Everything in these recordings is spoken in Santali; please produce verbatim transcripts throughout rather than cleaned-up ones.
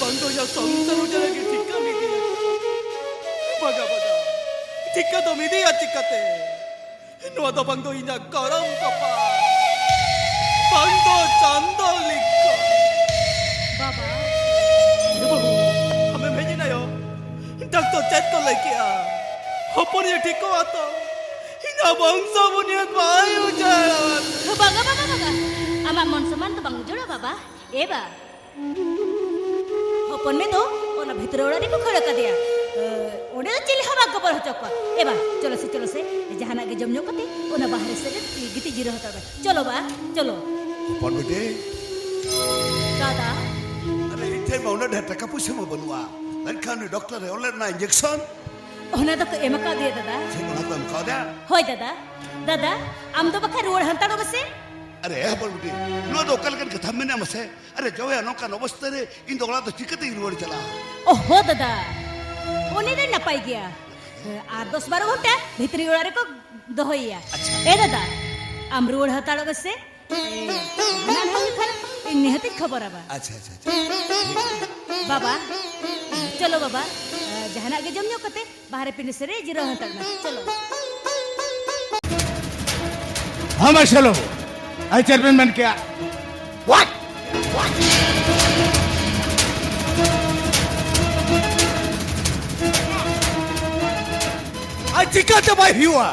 ᱵᱟᱝ ᱫᱚ ᱭᱟ ᱥᱚᱝᱥᱟᱨ ᱩᱡᱟᱹᱲ ᱜᱮ ᱴᱷᱤᱠᱟᱹ ᱢᱤᱫᱤᱭᱟ᱾ ᱵᱟᱜᱟ, ᱵᱟᱜᱟ᱾ ᱴᱷᱤᱠᱟᱹ ᱫᱚ ᱢᱤᱫᱤᱭᱟ ᱪᱤᱠᱟᱹᱛᱮ? ᱱᱚᱣᱟ ᱫᱚ ᱵᱟᱝ ᱫᱚ ᱤᱧᱟᱜ ᱠᱟᱨᱟᱢ ᱠᱟᱯᱟ᱾ ᱵᱟᱝ ᱫᱚ ᱪᱟᱸᱫᱚ ᱞᱮᱠᱟ᱾ ᱵᱟᱵᱟ᱾ ᱮ ᱵᱟᱹᱵᱩ, ᱟᱢᱮᱢ ᱦᱮᱡ ᱮᱱᱟ ᱭᱟ? ᱰᱟᱠᱛᱚᱨ ᱪᱮᱫ ᱠᱚ ᱞᱟᱹᱭ ᱠᱮᱜᱼᱟ? ᱦᱚᱯᱚᱱᱤᱭᱟᱹ ᱴᱷᱤᱠᱚᱜᱼᱟ ᱛᱚ? ᱤᱧᱟᱜ ᱵᱚᱝᱥᱚ ᱵᱩᱱᱤᱭᱟᱹᱫ ᱵᱟᱭ ᱩᱡᱟᱹᱲᱟ᱾ ᱵᱟᱝᱟ, ᱵᱟᱝᱟ, ᱵᱟᱝᱟ᱾ ᱟᱢᱟᱜ ᱢᱚᱱ ᱥᱚᱢᱟᱱ ᱫᱚ ᱵᱟᱝ ᱩᱡᱟᱹᱲᱟ, ᱵᱟᱵᱟ᱾ ᱮ ᱵᱟ᱾ ᱦᱚᱯᱚᱱ ᱢᱮ ᱫᱚ ᱚᱱᱟ ᱵᱷᱤᱛᱨᱤ ᱚᱲᱟᱜ ᱨᱮᱠᱚ ᱠᱷᱟᱹᱲ ᱟᱠᱟᱫᱮᱭᱟ᱾ ᱮ, ᱚᱸᱰᱮ ᱫᱚ ᱪᱤᱞᱤ ᱦᱚᱸ ᱵᱟᱝ ᱠᱚ ᱵᱚᱞᱚ ᱦᱚᱪᱚ ᱠᱚᱣᱟ᱾ ᱮ ᱵᱟ, ᱪᱚᱞᱚ ᱥᱮ, ᱪᱚᱞᱚ ᱥᱮ᱾ ᱡᱟᱦᱟᱱᱟᱜ ᱜᱮ ᱡᱚᱢ ᱧᱩ ᱠᱟᱛᱮ ᱚᱱᱟ ᱵᱟᱦᱨᱮ ᱥᱮᱫ ᱨᱮ ᱜᱤᱛᱤᱡ ᱡᱤᱨᱟᱹᱣ ᱦᱟᱛᱟᱲ ᱢᱮ᱾ ᱪᱚᱞᱚ ᱵᱟ, ᱪᱚᱞᱚ᱾ ᱦᱚᱯᱚᱱ ᱵᱤᱴᱤ᱾ ᱫᱟᱫᱟ᱾ ᱟᱨᱮ, ᱤᱧ ᱴᱷᱮᱱ ᱢᱟ ᱩᱱᱟᱹᱜ ᱰᱷᱮᱨ ᱴᱟᱠᱟ ᱯᱩᱭᱥᱟᱹ ᱢᱟ ᱵᱟᱹᱱᱩᱜᱼᱟ᱾ ᱢᱮᱱᱠᱷᱟᱱ ᱩᱱᱤ ᱰᱚᱠᱴᱚᱨ ᱮ ᱚᱞ ᱞᱮᱫ ᱚᱱᱟ ᱤᱧᱡᱮᱠᱥᱚᱱ᱾ ᱚᱱᱟ ᱫᱚᱠᱚ ᱮᱢ ᱟᱠᱟᱫᱮᱭᱟ, ᱫᱟᱫᱟ᱾ ᱪᱮᱫ, ᱚᱱᱟ ᱠᱚ ᱮᱢ ᱠᱟᱣᱫᱟ? ᱦᱳᱭ, ᱫᱟᱫᱟ᱾ ᱫᱟᱫᱟ, ᱟᱢ ᱫᱚ ᱵᱟᱠᱷᱟᱱ ᱨᱩᱣᱟᱹᱲ ᱦᱟᱛᱟᱲᱚᱜ ᱢᱮᱥᱮ᱾ ᱟᱨᱮ, ᱦᱚᱯᱚᱱ ᱵᱤᱴᱤ, ᱱᱚᱣᱟ ᱫᱚ ᱚᱠᱟ ᱞᱮᱠᱟᱱ ᱠᱟᱛᱷᱟᱢ ᱢᱮᱱᱟ ᱢᱟᱥᱮ? ᱟᱨᱮ, ᱡᱟᱶᱟᱭᱟ ᱱᱚᱝᱠᱟᱱ ᱚᱵᱚᱥᱛᱟ ᱨᱮ ᱤᱧ ᱫᱚ ᱚᱲᱟᱜ ᱫᱚ ᱪᱤᱠᱟᱹᱛᱤᱧ ᱨᱩᱣᱟᱹᱲ ᱪᱟᱞᱟᱜᱼᱟ? ᱚᱦᱚ, ᱫᱟᱫᱟ, ᱩᱱᱤ ᱫᱚᱭ ᱱᱟᱯᱟᱭ ᱜᱮᱭᱟ᱾ ᱟᱨ ᱫᱚᱥ ᱵᱟᱨᱚ ᱜᱷᱚᱱᱴᱟ ᱵᱷᱤᱛᱨᱤ ᱚᱲᱟᱜ ᱨᱮᱠᱚ ᱫᱚᱦᱚᱭᱮᱭᱟ᱾ ᱟᱪᱪᱷᱟ᱾ ᱮ ᱫᱟᱫᱟ, ᱟᱢ ᱨᱩᱣᱟᱹᱲ ᱦᱟᱛᱟᱲᱚᱜ ᱢᱮᱥᱮ᱾ ᱮ, ᱦᱟᱱᱟ ᱱᱟᱦᱟᱜ ᱠᱷᱟᱱ ᱤᱧ ᱱᱤᱦᱟᱹᱛᱤᱧ ᱠᱷᱚᱵᱚᱨ ᱟᱢᱟ᱾ ᱟᱪᱪᱷᱟ, ᱟᱪᱪᱷᱟ, ᱟᱪᱪᱷᱟ᱾ ᱴᱷᱤᱠ ᱜᱮᱭᱟ᱾ ᱵᱟᱵᱟ, ᱪᱚᱞᱚ ᱵᱟᱵᱟ, ᱡᱟᱦᱟᱱᱟᱜ ᱜᱮ ᱡᱚᱢ ᱧᱩ ᱠᱟᱛᱮ ᱵᱟᱦᱨᱮ ᱯᱤᱸᱰᱟᱹ ᱥᱮᱫ ᱨᱮ ᱡᱤᱨᱟᱹᱣ ᱦᱟᱛᱟᱲ ᱢᱮ᱾ ᱪᱚᱞᱚ᱾ ᱦᱮᱸ, ᱢᱟ ᱪᱚᱞᱚ᱾ ᱟᱨ ᱪᱮᱫ ᱵᱮᱱ ᱢᱮᱱ ᱠᱮᱜᱼᱟ? What? ᱟᱨ ᱪᱤᱠᱟᱹᱛᱮ ᱵᱟᱭ ᱦᱩᱭᱩᱜᱼᱟ?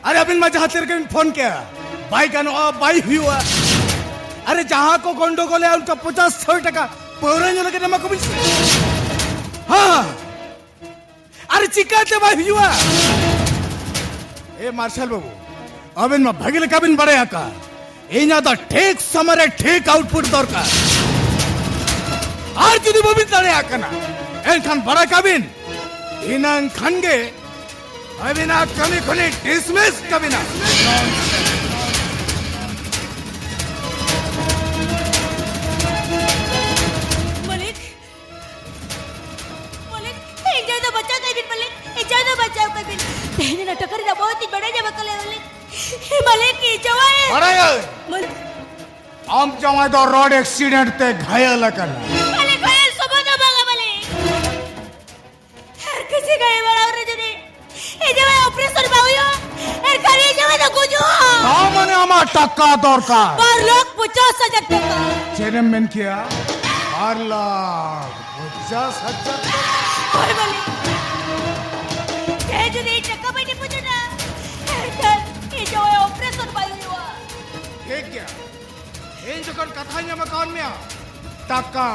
ᱟᱨᱮ, ᱟᱹᱵᱤᱱ ᱢᱟ ᱡᱟᱦᱟᱸ ᱛᱤ ᱨᱮᱜᱮ ᱵᱤᱱ ᱯᱷᱳᱱ ᱠᱮᱜᱼᱟ, ᱵᱟᱭ ᱜᱟᱱᱚᱜᱼᱟ, ᱵᱟᱭ ᱦᱩᱭᱩᱜᱼᱟ᱾ ᱟᱨᱮ, ᱡᱟᱦᱟᱸ ᱠᱚ ᱜᱚᱱᱰᱚᱜᱳᱞᱮᱜᱼᱟ, ᱩᱱᱠᱩ ᱯᱚᱧᱪᱟᱥ ᱥᱚ ᱴᱟᱠᱟ ᱯᱟᱹᱣᱨᱟᱹ ᱧᱩ ᱞᱟᱹᱜᱤᱫ ᱮᱢᱟ ᱠᱚᱵᱤᱱ ᱥᱮ᱾ ᱦᱮᱸ᱾ ᱟᱨᱮ, ᱪᱤᱠᱟᱹᱛᱮ ᱵᱟᱭ ᱦᱩᱭᱩᱜᱼᱟ? ᱮ ᱢᱟᱨᱥᱟᱞ ᱵᱟᱹᱵᱩ, ᱟᱵᱮᱱ ᱢᱟ ᱵᱷᱟᱹᱜᱤ ᱞᱮᱠᱟ ᱵᱤᱱ ᱵᱟᱲᱟᱭ ᱟᱠᱟᱫ, ᱤᱧᱟᱜ ᱫᱚ ᱴᱷᱤᱠ ᱥᱚᱢᱚᱭ ᱨᱮ ᱴᱷᱤᱠ ᱟᱣᱩᱴᱯᱩᱴ ᱫᱚᱨᱠᱟᱨ᱾ ᱟᱨ ᱡᱩᱫᱤ ᱵᱟᱵᱤᱱ ᱫᱟᱲᱮᱭᱟᱜ ᱠᱟᱱᱟ, ᱮᱱᱠᱷᱟᱱ ᱵᱟᱲᱟᱭ ᱠᱟᱜ ᱵᱤᱱ, ᱮᱱᱟᱝ ᱠᱷᱟᱱ ᱜᱮ ᱟᱹᱵᱤᱱᱟᱜ ᱠᱟᱹᱢᱤ ᱠᱷᱚᱱᱤᱧ ᱰᱤᱥᱢᱤᱥ ᱠᱟᱵᱤᱱᱟ᱾ ᱢᱟᱹᱞᱤᱠ, ᱢᱟᱹᱞᱤᱠ, ᱤᱧ ᱡᱟᱶᱟᱭ ᱫᱚ ᱵᱟᱧᱪᱟᱣ ᱠᱟᱭ ᱵᱤᱱ, ᱢᱟᱹᱞᱤᱠ, ᱤᱧ ᱡᱟᱶᱟᱭ ᱫᱚ ᱵᱟᱧᱪᱟᱣ ᱠᱟᱭ ᱵᱤᱱ᱾ ᱛᱮᱦᱮᱧ ᱚᱱᱟ ᱴᱟᱠᱟ ᱨᱮᱱᱟᱜ ᱵᱚᱦᱚᱛ ᱤᱧ ᱵᱟᱲᱟᱭ ᱧᱟᱢ ᱟᱠᱟᱫ ᱞᱮᱭᱟ, ᱢᱟᱹᱞᱤᱠ᱾ ᱦᱮ ᱢᱟᱹᱞᱤᱠ, ᱤᱧ ᱡᱟᱶᱟᱭ᱾ ᱵᱟᱲᱟᱭᱟᱹᱧ᱾ ᱢᱟᱹᱞᱤᱠ᱾ ᱟᱢ ᱡᱟᱶᱟᱭ ᱫᱚ ᱨᱳᱰ ᱮᱠᱥᱤᱰᱮᱱᱴ ᱛᱮ ᱜᱷᱟᱭᱮᱞ ᱟᱠᱟᱱᱟ᱾ ᱢᱟᱹᱞᱤᱠ, ᱜᱷᱟᱭᱮᱞ ᱥᱩᱢᱩᱝ ᱫᱚ ᱟᱢᱟᱜ ᱴᱟᱠᱟ ᱫᱚᱨᱠᱟᱨ᱾ ᱵᱟᱨ ᱞᱟᱠᱷ ᱯᱚᱪᱟᱥ ᱦᱟᱡᱟᱨ ᱴᱟᱠᱟ᱾ ᱪᱮᱫ ᱮᱢ ᱢᱮᱱ ᱠᱮᱭᱟ? ᱵᱟᱨ ᱞᱟᱠᱷ ᱯᱚᱪᱟᱥ ᱦᱟᱡᱟᱨ ᱴᱟᱠᱟ? ᱦᱳᱭ ᱢᱟᱹᱞᱤᱠ᱾ ᱛᱮᱦᱮᱧ ᱡᱩᱫᱤ ᱤᱧ ᱴᱟᱠᱟ ᱵᱟᱹᱧ deposit ᱟ, ᱮᱱᱠᱷᱟᱱ ᱤᱧ ᱡᱟᱶᱟᱭ operation ᱵᱟᱭ ᱦᱩᱭᱩᱜᱼᱟ᱾ ᱴᱷᱤᱠ ᱜᱮᱭᱟ, ᱤᱧ ᱡᱚᱠᱷᱚᱱ ᱠᱟᱛᱷᱟᱧ ᱮᱢ ᱟᱠᱟᱫ ᱢᱮᱭᱟ, ᱴᱟᱠᱟ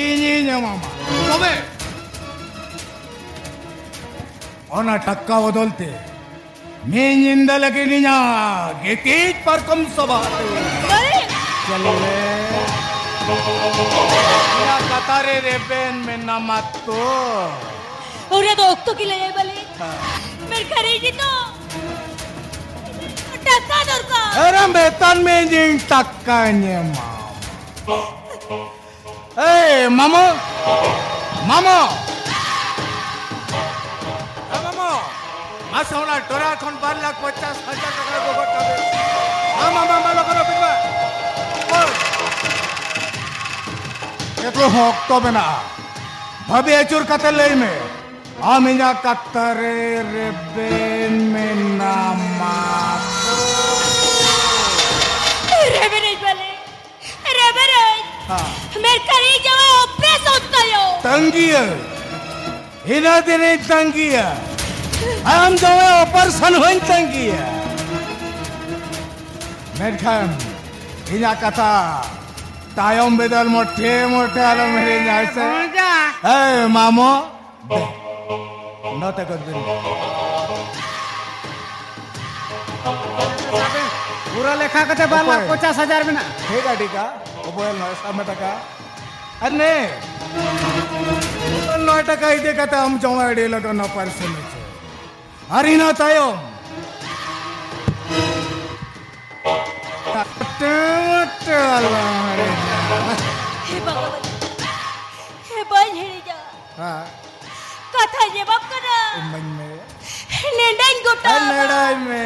ᱤᱧᱤᱧ ᱮᱢᱟᱢᱟ᱾ ᱛᱚᱵᱮ ᱚᱱᱟ ᱴᱟᱠᱟ ᱵᱚᱫᱚᱞ ᱛᱮ ᱢᱤᱫ ᱧᱤᱫᱟᱹ ᱞᱟᱹᱜᱤᱫ ᱤᱧᱟᱹᱜ ᱜᱤᱛᱤᱡ ᱯᱟᱨᱠᱚᱢ ᱥᱚᱵᱷᱟ ᱛᱮ᱾ ᱪᱟᱞᱮ᱾ ᱤᱧᱟᱹᱜ ᱠᱟᱛᱷᱟ ᱨᱮ ᱨᱮᱵᱮᱱ ᱢᱮᱱᱟᱢᱟ ᱛᱚ? ᱚᱱᱟ ᱫᱚ ᱚᱠᱛᱚ ᱜᱮ ᱞᱟᱹᱭᱟᱭ ᱵᱟᱞᱮ᱾ ᱦᱮᱸ᱾ ᱢᱮᱱᱠᱷᱟᱱ ᱤᱧ ᱱᱤᱛᱚᱜ ᱴᱟᱠᱟ ᱫᱚᱨᱠᱟᱨ᱾ ᱟᱨᱮ ᱢᱮᱛᱟᱱ ᱢᱮ ᱡᱮ ᱤᱧ ᱴᱟᱠᱟᱧ ᱮᱢᱟ᱾ ᱮᱭ, ᱢᱟᱢᱚ! ᱢᱟᱢᱚ! ᱮ, ᱢᱟᱢᱚ! ᱢᱟᱥᱮ ᱚᱱᱟ ᱰᱚᱨᱟ ᱠᱷᱚᱱ ᱵᱟᱨ ᱞᱟᱠᱷ ᱯᱚᱧᱪᱟᱥ ᱦᱟᱡᱟᱨ ᱴᱟᱠᱟ ᱜᱚᱜᱚ ᱠᱟᱜ ᱢᱮ᱾ ᱢᱟ, ᱢᱟ, ᱢᱟ, ᱢᱟ, ᱞᱚᱜᱚᱱ, ᱞᱚᱜᱚᱱ, ᱢᱟ᱾ ᱦᱳᱭ᱾ ᱮᱛᱚ ᱦᱚᱸ ᱚᱠᱛᱚ ᱢᱮᱱᱟᱜᱼᱟ᱾ ᱵᱷᱟᱵᱤ ᱟᱹᱪᱩᱨ ᱠᱟᱛᱮ ᱞᱟᱹᱭ ᱢᱮ᱾ ᱟᱢ ᱤᱧᱟᱜ ᱠᱟᱛᱷᱟ ᱨᱮ ᱨᱮᱵᱮᱱ ᱢᱮᱱᱟᱢᱟ ᱛᱚ? ᱨᱮᱵᱮᱱᱟᱹᱧ ᱵᱟᱞᱮ, ᱨᱮᱵᱮᱱᱟᱹᱧ᱾ ᱦᱮᱸ᱾ ᱢᱮᱱᱠᱷᱟᱱ ᱤᱧ ᱡᱟᱶᱟᱭ operation ᱛᱟᱭᱚᱢ᱾ ᱛᱟᱺᱜᱤᱭᱟᱹᱧ, ᱤᱱᱟᱹ ᱫᱤᱱᱤᱧ ᱛᱟᱺᱜᱤᱭᱟ᱾ ᱟᱢ ᱡᱟᱶᱟᱭ operation ᱦᱚᱸᱧ ᱛᱟᱺᱜᱤᱭᱟ᱾ ᱢᱮᱱᱠᱷᱟᱱ ᱤᱧᱟᱜ ᱠᱟᱛᱷᱟ ᱛᱟᱭᱚᱢ ᱵᱤᱫᱟᱹᱞ ᱢᱚᱴᱷᱮ ᱢᱚᱴᱷᱮ ᱟᱞᱚᱢ ᱦᱤᱲᱤᱧᱟ, ᱦᱮᱸ ᱥᱮ? ᱵᱚᱸᱡᱟ᱾ ᱮᱭ ᱢᱟᱢᱚ, ᱫᱮ, ᱱᱚᱛᱮ ᱠᱚ ᱵᱤᱱ᱾ ᱯᱩᱨᱟᱹ ᱞᱮᱠᱷᱟ ᱠᱟᱛᱮ ᱵᱟᱨ ᱞᱟᱠᱷ ᱚᱠᱚᱭ? ᱯᱚᱧᱪᱟᱥ ᱦᱟᱡᱟᱨ ᱢᱮᱱᱟᱜᱼᱟ᱾ ᱴᱷᱤᱠᱟ, ᱴᱷᱤᱠᱟ᱾ ᱚᱠᱚᱭ ᱱᱚᱭ ᱥᱟᱢ ᱴᱟᱠᱟ? ᱟᱨ ᱱᱮ, ᱱᱚᱭ ᱴᱟᱠᱟ ᱤᱫᱤ ᱠᱟᱛᱮ ᱟᱢ ᱡᱟᱶᱟᱭ ᱟᱹᱰᱤ ᱞᱚᱜᱚᱱ operation ᱦᱚᱪᱚ᱾ ᱟᱨ ᱤᱱᱟᱹ ᱛᱟᱭᱚᱢ ᱴᱮ, ᱴᱮ, ᱟᱞᱚᱢ ᱦᱤᱲᱤᱧᱟ᱾ ᱦᱮᱸ ᱵᱟᱵᱟ, ᱦᱮᱸ ᱵᱟᱹᱧ ᱦᱤᱲᱤᱧᱟ᱾ ᱦᱮᱸ᱾ ᱠᱟᱛᱷᱟᱧ ᱮᱢᱟᱢ ᱠᱟᱱᱟ᱾ ᱤᱢᱟᱹᱧ ᱢᱮ᱾ ᱱᱮᱰᱟᱧ ᱜᱚᱴᱟ᱾ ᱦᱮᱸ, ᱱᱮᱰᱟᱭ ᱢᱮ᱾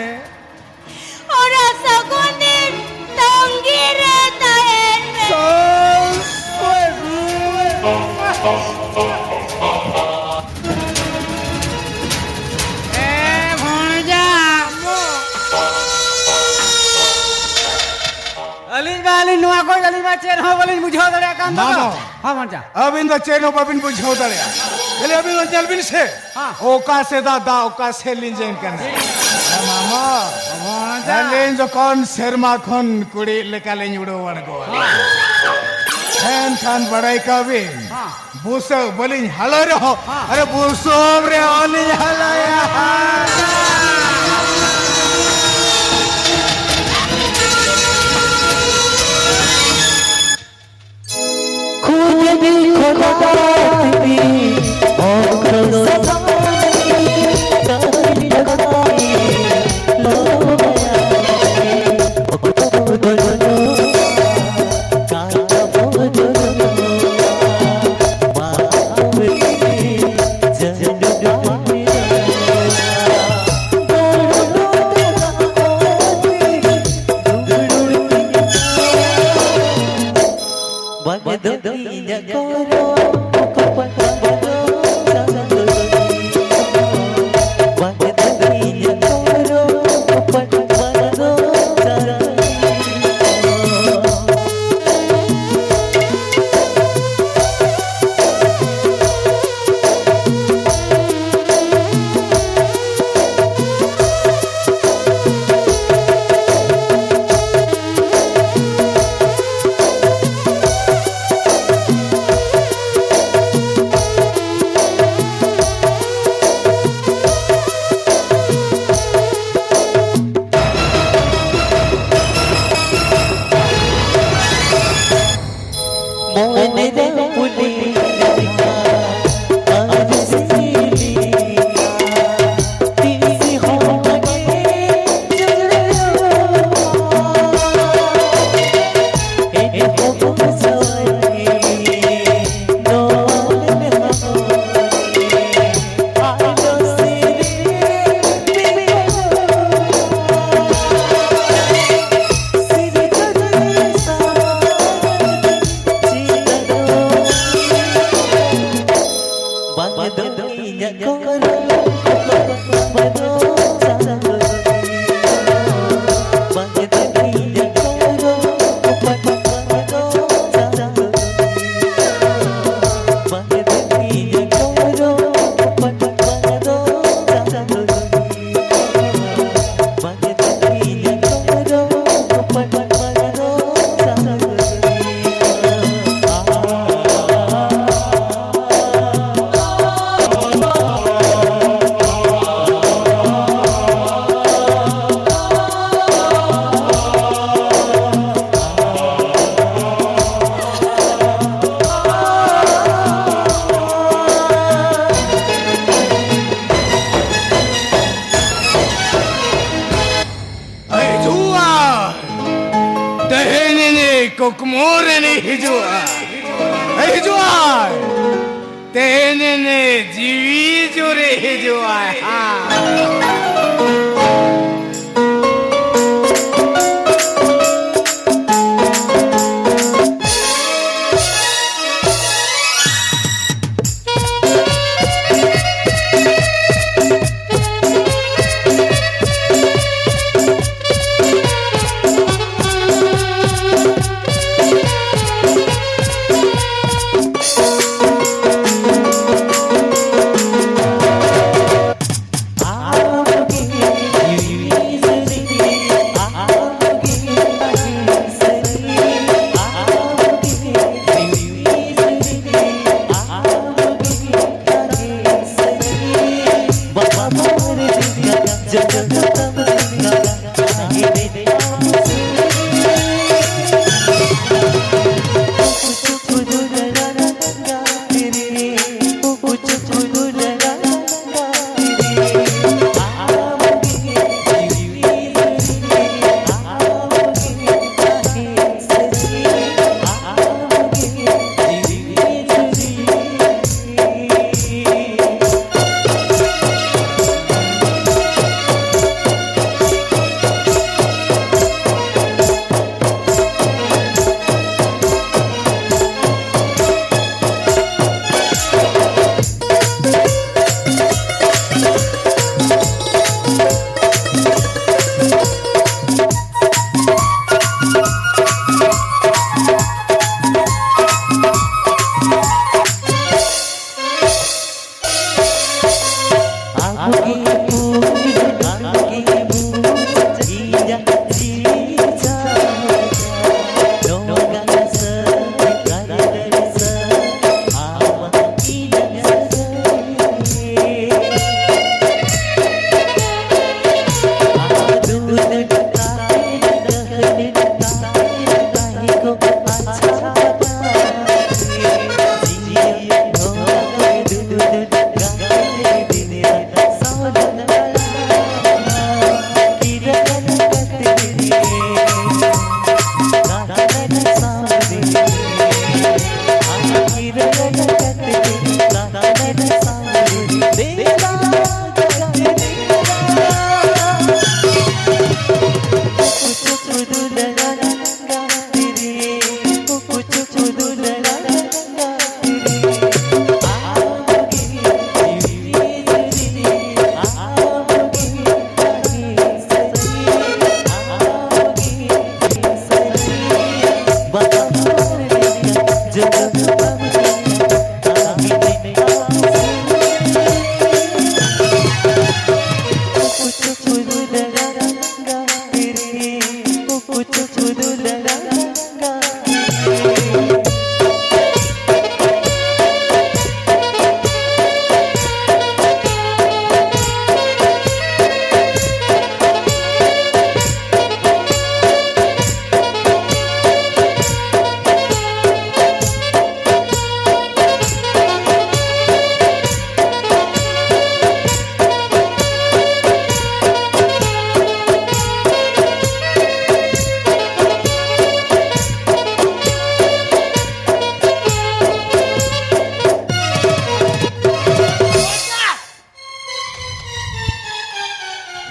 ᱚᱱᱟ ᱥᱟᱹᱜᱩᱱ ᱫᱤᱱ ᱛᱟᱺᱜᱤ ᱨᱮ ᱛᱟᱦᱮᱱ ᱢᱮ᱾ ᱥᱚᱞ ᱥᱚᱞ᱾ ᱮ ᱵᱷᱚᱸᱡᱟ᱾ ᱟᱹᱞᱤᱧ ᱱᱚᱣᱟ ᱠᱚ ᱟᱹᱞᱤᱧ ᱢᱟ ᱪᱮᱫ ᱦᱚᱸ ᱵᱟᱹᱞᱤᱧ ᱵᱩᱡᱷᱟᱹᱣ ᱫᱟᱲᱮᱭᱟᱜ ᱠᱟᱱ ᱫᱚ᱾ ᱢᱟᱢᱚ᱾ ᱦᱚᱸ, ᱢᱟᱢᱚ᱾ ᱟᱹᱵᱤᱱ ᱫᱚ ᱪᱮᱫ ᱦᱚᱸ ᱵᱟᱹᱵᱤᱱ ᱵᱩᱡᱷᱟᱹᱣ ᱫᱟᱲᱮᱭᱟᱜᱼᱟ᱾ ᱠᱷᱟᱹᱞᱤ ᱟᱹᱵᱤᱱ ᱫᱚ ᱧᱮᱞ ᱵᱤᱱ ᱥᱮ᱾ ᱦᱮᱸ᱾ ᱚᱠᱟ ᱥᱮᱫ ᱫᱟᱜ, ᱫᱟᱜ ᱚᱠᱟ ᱥᱮᱫ ᱞᱤᱸᱡᱤᱱ ᱠᱟᱱᱟ᱾ ᱦᱮᱸ, ᱢᱟᱢᱚ᱾ ᱢᱟᱢᱚ, ᱚᱱᱟ ᱫᱚ ᱟᱹᱞᱤᱧ ᱡᱚᱠᱷᱚᱱ ᱥᱮᱨᱢᱟ ᱠᱷᱚᱱ ᱠᱩᱲᱤᱫ ᱞᱮᱠᱟᱞᱤᱧ ᱩᱰᱟᱹᱣ ᱟᱬᱜᱚ ᱟᱠᱟᱱᱟ᱾ ᱦᱮᱸ᱾ ᱮᱱᱠᱷᱟᱱ ᱵᱟᱲᱟᱭ ᱠᱟᱜ ᱵᱤᱱ, ᱦᱮᱸ᱾ ᱵᱩᱥᱟᱹᱜ ᱵᱟᱹᱞᱤᱧ ᱦᱟᱞᱟᱭ ᱨᱮᱦᱚᱸ, ᱦᱮᱸ᱾ ᱟᱨᱮ ᱵᱩᱥᱩᱵ ᱨᱮᱦᱚᱸ ᱞᱤᱧ ᱦᱟᱞᱟᱭᱟ᱾ ᱦᱤᱡᱩᱜᱼᱟᱭ᱾ ᱛᱮᱦᱮᱧ ᱮᱱᱮ ᱡᱤᱣᱤ ᱡᱳᱨᱮ ᱦᱤᱡᱩᱜᱼᱟᱭ᱾ ᱦᱟ᱾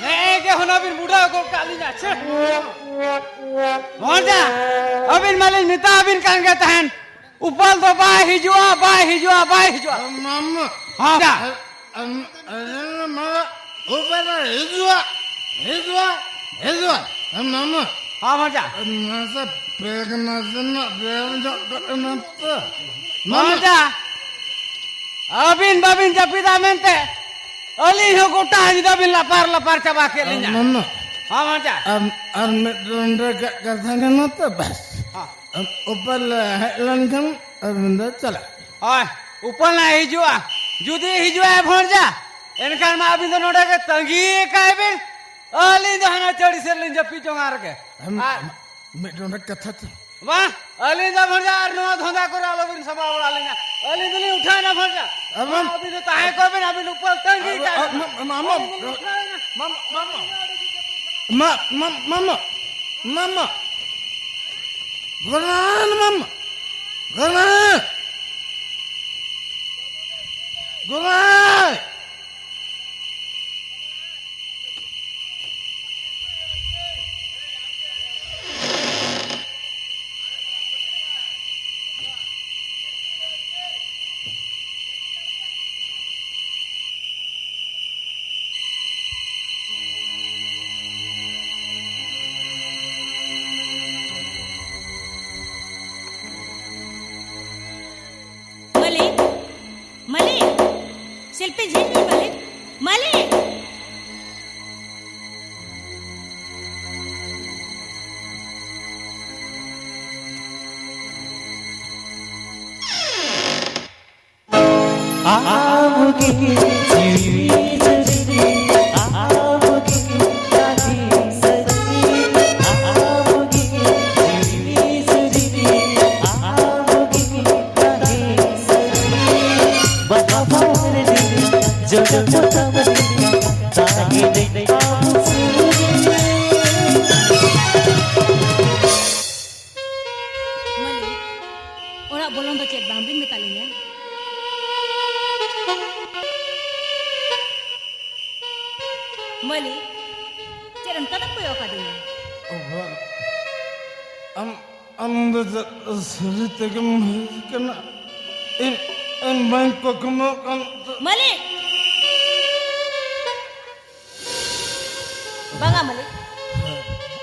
ᱱᱮᱜᱼᱮ ᱜᱮ ᱦᱩᱱᱟᱹᱝ ᱵᱤᱱ ᱵᱩᱰᱟᱹ ᱜᱚᱫ ᱠᱟᱜ ᱞᱤᱧᱟ, ᱪᱷᱮ᱾ ᱵᱷᱚᱸᱡᱟ, ᱟᱹᱵᱤᱱ ᱢᱟᱞᱤᱧ ᱢᱮᱛᱟ ᱟᱹᱵᱤᱱ ᱠᱟᱱ ᱜᱮ ᱛᱟᱦᱮᱱ, ᱩᱯᱟᱞ ᱫᱚ ᱵᱟᱭ ᱦᱤᱡᱩᱜᱼᱟ, ᱵᱟᱭ ᱦᱤᱡᱩᱜᱼᱟ, ᱵᱟᱭ ᱦᱤᱡᱩᱜᱼᱟ᱾ ᱢᱟᱢᱟ᱾ ᱦᱚᱸ, ᱡᱟ᱾ ᱟᱢ, ᱟᱢ, ᱟᱢ, ᱢᱟᱢᱟ, ᱩᱯᱟᱞ ᱫᱚ ᱦᱤᱡᱩᱜᱼᱟ, ᱦᱤᱡᱩᱜᱼᱟ, ᱦᱤᱡᱩᱜᱼᱟ᱾ ᱢᱟᱢᱟ᱾ ᱦᱚᱸ, ᱵᱷᱚᱸᱡᱟ᱾ ᱢᱟᱥᱮ ᱯᱮᱜ ᱱᱟᱥᱮᱱᱟᱜ ᱵᱮᱨ ᱧᱚᱜ ᱠᱟᱜ ᱢᱮ ᱛᱚ᱾ ᱢᱟᱢᱟ᱾ ᱵᱷᱚᱸᱡᱟ᱾ ᱟᱹᱵᱤᱱ ᱵᱟᱹᱵᱤᱱ ᱡᱟᱹᱯᱤᱫᱟ ᱢᱮᱱᱛᱮ ᱟᱹᱞᱤᱧ ᱦᱚᱸ ᱜᱚᱴᱟ ᱧᱤᱫᱟᱹ ᱵᱤᱱ ᱞᱟᱯᱟᱨ ᱞᱟᱯᱟᱨ ᱪᱟᱵᱟ ᱠᱮᱫ ᱞᱤᱧᱟ᱾ ᱢᱟᱢᱟ᱾ ᱦᱚᱸ, ᱵᱷᱚᱸᱡᱟ᱾ ᱟᱨ, ᱟᱨ ᱢᱤᱫᱴᱮᱱ ᱚᱸᱰᱮ ᱠᱟᱛᱷᱟ ᱠᱟᱱᱟ ᱛᱚ, ᱵᱟᱥ᱾ ᱦᱚᱸ᱾ ᱟᱢ ᱩᱯᱟᱞ ᱦᱮᱡ ᱞᱮᱱᱠᱷᱟᱱ ᱟᱹᱵᱤᱱ ᱫᱚ ᱪᱟᱞᱟᱜ᱾ ᱦᱳᱭ, ᱩᱯᱟᱞ ᱱᱟᱭ ᱦᱤᱡᱩᱜᱼᱟ᱾ ᱡᱩᱫᱤ ᱦᱤᱡᱩᱜᱼᱟᱭ ᱵᱷᱚᱸᱡᱟ, ᱮᱱᱠᱷᱟᱱ ᱢᱟ ᱟᱹᱵᱤᱱ ᱫᱚ ᱱᱚᱰᱮ ᱜᱮ ᱛᱟᱺᱜᱤ ᱠᱟᱭ ᱵᱤᱱ᱾ ᱟᱹᱞᱤᱧ ᱫᱚ ᱦᱟᱱᱟ ᱪᱟᱹᱲᱤ ᱥᱮᱫ ᱞᱤᱧ ᱡᱟᱹᱯᱤᱫ ᱡᱚᱝᱟ ᱨᱮᱜᱮ᱾ ᱟᱢ, ᱟᱨ ᱟᱢ, ᱢᱤᱫᱴᱮᱱ ᱚᱸᱰᱮ ᱠᱟᱛᱷᱟ ᱛᱚ᱾ ᱵᱟᱝ, ᱟᱹᱞᱤᱧ ᱫᱚ ᱵᱷᱚᱸᱡᱟ ᱟᱨ ᱱᱚᱣᱟ ᱫᱷᱚᱸᱫᱟ ᱠᱚᱨᱮ ᱟᱞᱚᱵᱤᱱ ᱥᱟᱢᱵᱟᱣ ᱵᱟᱲᱟ ᱞᱤᱧᱟ᱾ ᱟᱹᱞᱤᱧ ᱫᱚᱞᱤᱧ ᱩᱴᱷᱟᱹᱣ ᱮᱱᱟ ᱵᱷᱚᱸᱡᱟ᱾ ᱟᱢ, ᱟᱢ, ᱟᱹᱵᱤᱱ ᱫᱚ ᱛᱟᱦᱮᱸ ᱠᱚᱜ ᱵᱤᱱ, ᱟᱹᱵᱤᱱ ᱩᱯᱟᱞ ᱛᱟᱺᱜᱤ ᱠᱟᱭ ᱵᱤᱱ᱾ ᱟᱢ, ᱟᱢ, ᱟᱢ, ᱟᱹᱞᱤᱧ ᱫᱚᱞᱤᱧ ᱩᱴᱷᱟᱹᱣ ᱮᱱᱟ᱾ ᱢᱟᱢ, ᱢᱟᱢ, ᱢᱟᱢᱟ, ᱢᱟᱢᱟ, ᱢᱟᱢᱟ, ᱜᱚᱨᱟᱱ ᱢᱟᱢᱟ, ᱜᱚᱨᱟᱱ᱾ ᱜᱚᱢᱟᱭ! ᱢᱟᱹᱞᱤᱠ, ᱢᱟᱹᱞᱤᱠ, ᱥᱤᱞᱯᱤᱧ ᱡᱷᱤᱡ ᱢᱮ ᱢᱟᱹᱞᱤᱠ, ᱢᱟᱹᱞᱤᱠ᱾ ᱟᱢᱜᱮ ᱡᱤᱣᱤ ᱡᱩᱨᱤ, ᱟᱢᱜᱮ ᱫᱟᱲᱮ ᱥᱟᱹᱨᱤ, ᱟᱢᱜᱮ ᱡᱤᱣᱤ ᱡᱩᱨᱤ, ᱟᱢᱜᱮ ᱫᱟᱲᱮ ᱥᱟᱹᱨᱤ᱾ ᱵᱟᱦᱟ ᱵᱟᱦᱟ ᱨᱮ ᱡᱚᱡᱚ ᱯᱚᱛᱟᱢ ᱞᱮᱠᱟ, ᱛᱟᱦᱮᱸ ᱞᱮᱠᱟ ᱟᱢ ᱥᱩᱨ ᱨᱮ᱾ ᱢᱟᱹᱞᱤᱠ, ᱚᱲᱟᱜ ᱵᱚᱞᱚᱱ ᱫᱚ ᱪᱮᱫ ᱵᱟᱝᱵᱤᱱ ᱢᱮᱛᱟ ᱞᱤᱧᱟ? ᱢᱟᱹᱞᱤᱠ, ᱪᱮᱫ ᱚᱱᱠᱟ ᱫᱚᱢ ᱠᱚᱭᱚᱜ ᱟᱠᱟᱫᱤᱧᱟ? ᱚ, ᱵᱟᱝ᱾ ᱟᱢ, ᱟᱢ ᱫᱚ ᱪᱮᱫ ᱥᱟᱹᱨᱤ ᱛᱮᱜᱮᱢ ᱦᱮᱡ ᱠᱟᱱᱟ? ᱤᱧ, ᱤᱧ ᱵᱟᱹᱧ ᱠᱩᱠᱢᱩᱜ ᱠᱟᱱ ᱛᱟᱦᱮᱸ᱾ ᱢᱟᱹᱞᱤᱠ! ᱵᱟᱝᱟ ᱢᱟᱹᱞᱤᱠ,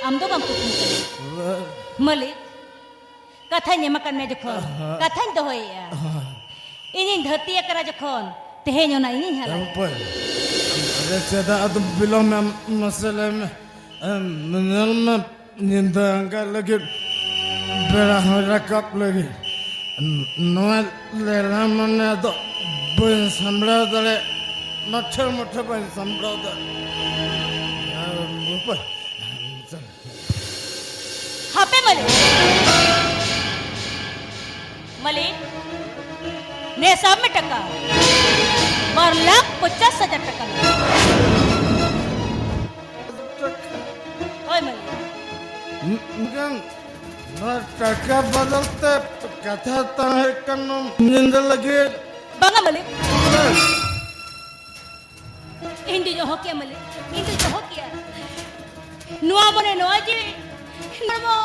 ᱟᱢ ᱫᱚ ᱵᱟᱢ ᱠᱩᱠᱢᱩ ᱠᱟᱱᱟ᱾ ᱵᱟᱝ᱾ ᱢᱟᱹᱞᱤᱠ, ᱠᱟᱛᱷᱟᱧ ᱮᱢ ᱟᱠᱟᱫ ᱢᱮᱭᱟ ᱡᱚᱠᱷᱚᱱ, ᱟᱦᱟ᱾ ᱠᱟᱛᱷᱟᱧ ᱫᱚᱦᱚᱭᱮᱫᱼᱟ᱾ ᱟᱦᱟ᱾ ᱤᱧᱤᱧ ᱫᱷᱟᱹᱨᱛᱤ ᱟᱠᱟᱱᱟ ᱡᱚᱠᱷᱚᱱ, ᱛᱮᱦᱮᱧ ᱚᱱᱟ ᱤᱧᱤᱧ ᱦᱟᱞᱟᱭᱟ᱾ ᱚᱠᱚᱭ? ᱟᱫᱚ ᱪᱮᱫᱟᱜ ᱟᱫᱚ ᱵᱤᱞᱚᱢ ᱮᱢ? ᱢᱟᱥᱮ ᱞᱟᱹᱭ ᱢᱮ᱾ ᱮᱢ, ᱧᱮᱞ ᱢᱮ, ᱧᱤᱫᱟᱹ ᱟᱸᱜᱟ ᱞᱟᱹᱜᱤᱫ, ᱵᱮᱲᱟ ᱦᱚᱸ ᱨᱟᱠᱟᱵ ᱞᱟᱹᱜᱤᱫ᱾ ᱱᱚᱣᱟ ᱞᱮᱞᱦᱟ ᱢᱚᱱᱮ ᱫᱚ ᱵᱟᱹᱧ ᱥᱟᱢᱵᱲᱟᱣ ᱫᱟᱲᱮᱭᱟᱜ, ᱢᱟᱴᱷᱮ ᱢᱟᱴᱷᱮ ᱵᱟᱹᱧ ᱥᱟᱢᱵᱲᱟᱣ ᱫᱟᱲᱮᱭᱟᱜ᱾ ᱟᱨ ᱵᱟᱯᱟ-, ᱦᱟᱯᱮ ᱢᱟᱹᱞᱤᱠ, ᱢᱟᱹᱞᱤᱠ, ᱱᱮ ᱥᱟᱵ ᱢᱮ ᱴᱟᱠᱟ, ᱵᱟᱨ ᱞᱟᱠᱷ ᱯᱚᱪᱟᱥ ᱦᱟᱡᱟᱨ ᱴᱟᱠᱟ ᱢᱮᱱᱟᱜᱼᱟ᱾ ᱦᱳᱭ ᱢᱟᱹᱞᱤᱠ᱾ ᱢᱮᱱᱠᱷᱟᱱ ᱱᱚᱣᱟ ᱴᱟᱠᱟ ᱵᱚᱫᱚᱞ ᱛᱮ ᱠᱟᱛᱷᱟ ᱛᱟᱦᱮᱸ ᱠᱟᱱᱟ ᱧᱤᱫᱟᱹ ᱞᱟᱹᱜᱤᱫ᱾ ᱵᱟᱝᱟ ᱢᱟᱹᱞᱤᱠ, ᱤᱧ ᱫᱚᱧ ᱚᱦᱚ ᱠᱮᱭᱟ ᱢᱟᱹᱞᱤᱠ, ᱤᱧ ᱫᱚᱧ ᱚᱦᱚ ᱠᱮᱭᱟ᱾ ᱱᱚᱣᱟ ᱢᱚᱱᱮ, ᱱᱚᱣᱟ ᱡᱤᱣᱤ, ᱦᱚᱲᱢᱚ,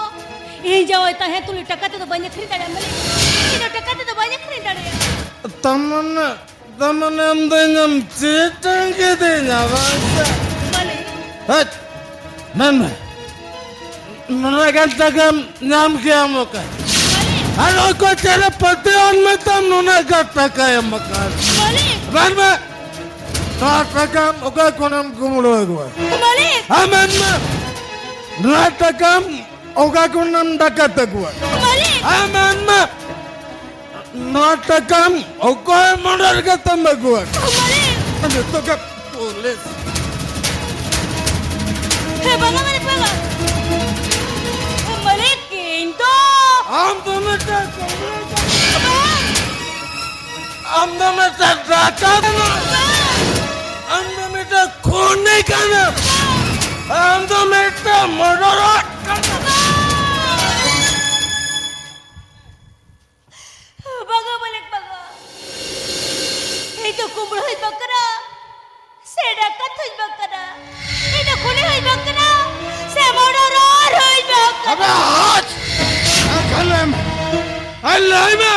ᱤᱧ ᱡᱟᱶᱟᱭ ᱛᱟᱦᱮᱸ ᱛᱩᱞᱩᱡ ᱴᱟᱠᱟ ᱛᱮᱫᱚ ᱵᱟᱹᱧ ᱟᱹᱠᱷᱨᱤᱧ ᱫᱟᱲᱮᱭᱟᱜᱼᱟ ᱢᱟᱹᱞᱤᱠ, ᱤᱧ ᱫᱚ ᱴᱟᱠᱟ ᱛᱮᱫᱚ ᱵᱟᱹᱧ ᱟᱹᱠᱷᱨᱤᱧ ᱫᱟᱲᱮᱭᱟᱜᱼᱟ᱾ ᱛᱟᱨ ᱢᱟᱱᱮ, ᱛᱟᱨ ᱢᱟᱱᱮ ᱟᱢ ᱫᱚ ᱤᱧᱮᱢ ᱪᱤᱴ ᱠᱤᱫᱤᱧᱟ, ᱵᱟᱝ ᱥᱮ? ᱢᱟᱹᱞᱤᱠ᱾ ᱦᱮᱴ, ᱢᱮᱱ ᱢᱮ᱾ ᱱᱩᱱᱟᱹᱜ ᱜᱟᱱ ᱴᱟᱠᱟᱢ ᱧᱟᱢ ᱠᱮᱭᱟᱢ ᱚᱠᱟ? ᱟᱨ ᱚᱠᱚᱭ ᱪᱮᱬᱮ ᱯᱟᱹᱛᱭᱟᱹᱣ ᱢᱮᱛᱟᱢ ᱱᱩᱱᱟᱹᱜ ᱜᱟᱱ ᱴᱟᱠᱟᱭ ᱮᱢ ᱟᱠᱟᱫ? ᱢᱟᱹᱞᱤᱠ! ᱢᱮᱱ ᱢᱮ, ᱱᱚᱣᱟ ᱴᱟᱠᱟᱢ ᱚᱠᱟ ᱠᱷᱚᱱᱮᱢ ᱠᱩᱢᱵᱽᱲᱩ ᱟᱹᱜᱩᱣᱟ? ᱢᱟᱹᱞᱤᱠ! ᱦᱮᱸ, ᱢᱮᱱ ᱢᱮ, ᱱᱚᱣᱟ ᱴᱟᱠᱟᱢ ᱚᱠᱟ ᱠᱷᱚᱱᱮᱢ ᱰᱟᱠᱟᱛ ᱟᱹᱜᱩᱣᱟ? ᱢᱟᱹᱞᱤᱠ! ᱦᱮᱸ, ᱢᱮᱱ ᱢᱮ, ᱱᱚᱣᱟ ᱴᱟᱠᱟᱢ ᱚᱠᱚᱭ ᱢᱚᱰᱚᱨ ᱠᱟᱛᱮᱢ ᱟᱹᱜᱩᱣᱟ? ᱢᱟᱹᱞᱤᱠ! ᱱᱤᱛᱚᱜ ᱜᱮ ᱯᱩᱞᱤᱥ᱾ ᱦᱮᱸ, ᱵᱟᱝᱟ, ᱢᱟᱹᱞᱤᱠ, ᱵᱟᱝᱟ᱾ ᱢᱟᱹᱞᱤᱠ, ᱤᱧ ᱫᱚ ᱟᱢ ᱫᱚ ᱢᱤᱫᱴᱟᱝ ᱠᱩᱢᱵᱽᱲᱩ ᱠᱟᱱᱟᱢ᱾ ᱵᱟᱝ᱾ ᱟᱢ ᱫᱚ ᱢᱤᱫᱴᱟᱝ ᱰᱟᱠᱟᱛ ᱠᱟᱱᱟᱢ᱾ ᱵᱟᱝ᱾ ᱟᱢ ᱫᱚ ᱢᱤᱫᱴᱟᱝ ᱠᱷᱩᱱᱤ ᱠᱟᱱᱟᱢ᱾ ᱵᱟᱝ᱾ ᱟᱢ ᱫᱚ ᱢᱤᱫᱴᱟᱝ ᱢᱚᱰᱚᱨᱟᱨ ᱠᱟᱱᱟᱢ᱾ ᱵᱟᱝ᱾ ᱵᱟᱝᱟ ᱢᱟᱹᱞᱤᱠ, ᱵᱟᱝᱟ᱾ ᱤᱧ ᱫᱚ ᱠᱩᱢᱵᱽᱲᱩ ᱦᱚᱸᱧ ᱵᱟᱝ ᱠᱟᱱᱟ, ᱥᱮ ᱰᱟᱠᱟᱛ ᱦᱚᱸᱧ ᱵᱟᱝ ᱠᱟᱱᱟ᱾ ᱤᱧ ᱫᱚ ᱠᱷᱩᱱᱤ ᱦᱚᱸᱧ ᱵᱟᱝ ᱠᱟᱱᱟ, ᱥᱮ ᱢᱚᱰᱚᱨᱟᱨ ᱦᱚᱸᱧ ᱵᱟᱝ ᱠᱟᱱᱟ᱾ ᱟᱵᱮ ᱦᱟᱴ! ᱟᱠᱟᱞᱮᱢ! ᱟᱨ ᱞᱟᱹᱭ ᱢᱮ!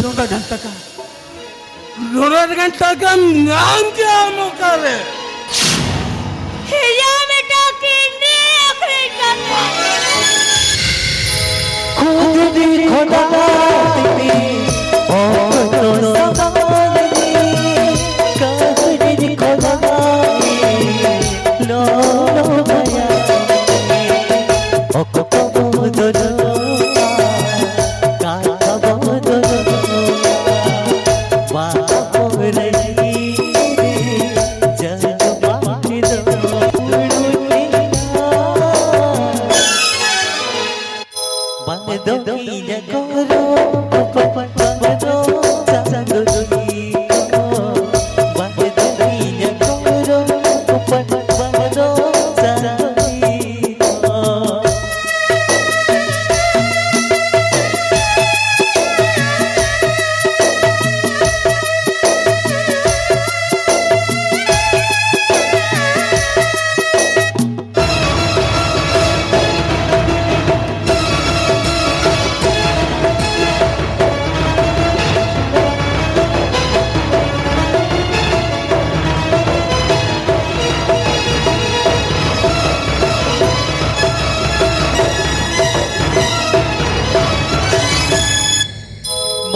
ᱱᱚᱰᱮ ᱜᱷᱟᱱᱴᱟ ᱠᱟ ᱱᱚᱰᱮ ᱜᱷᱟᱱᱴᱟ ᱠᱟᱢ ᱧᱟᱢ ᱠᱮᱜᱼᱟᱢ ᱚᱠᱟᱨᱮ? ᱦᱮᱭᱟ ᱢᱤᱫᱴᱟᱝ ᱠᱤᱰᱱᱤ ᱟᱹᱠᱷᱨᱤᱧ ᱠᱟᱛᱮ᱾ ᱠᱷᱩᱫᱽ ᱫᱤᱞ ᱠᱷᱚᱫᱟ ᱛᱤᱧ ᱚᱠᱛᱚ ᱥᱟᱢᱟᱱ ᱫᱤᱧ, ᱠᱟᱹᱦᱱᱤ ᱠᱷᱚᱫᱟ ᱞᱚᱞᱚ ᱢᱟᱭᱟ ᱚᱠᱛᱚ ᱵᱚᱫᱚᱞᱚᱜᱼᱟ᱾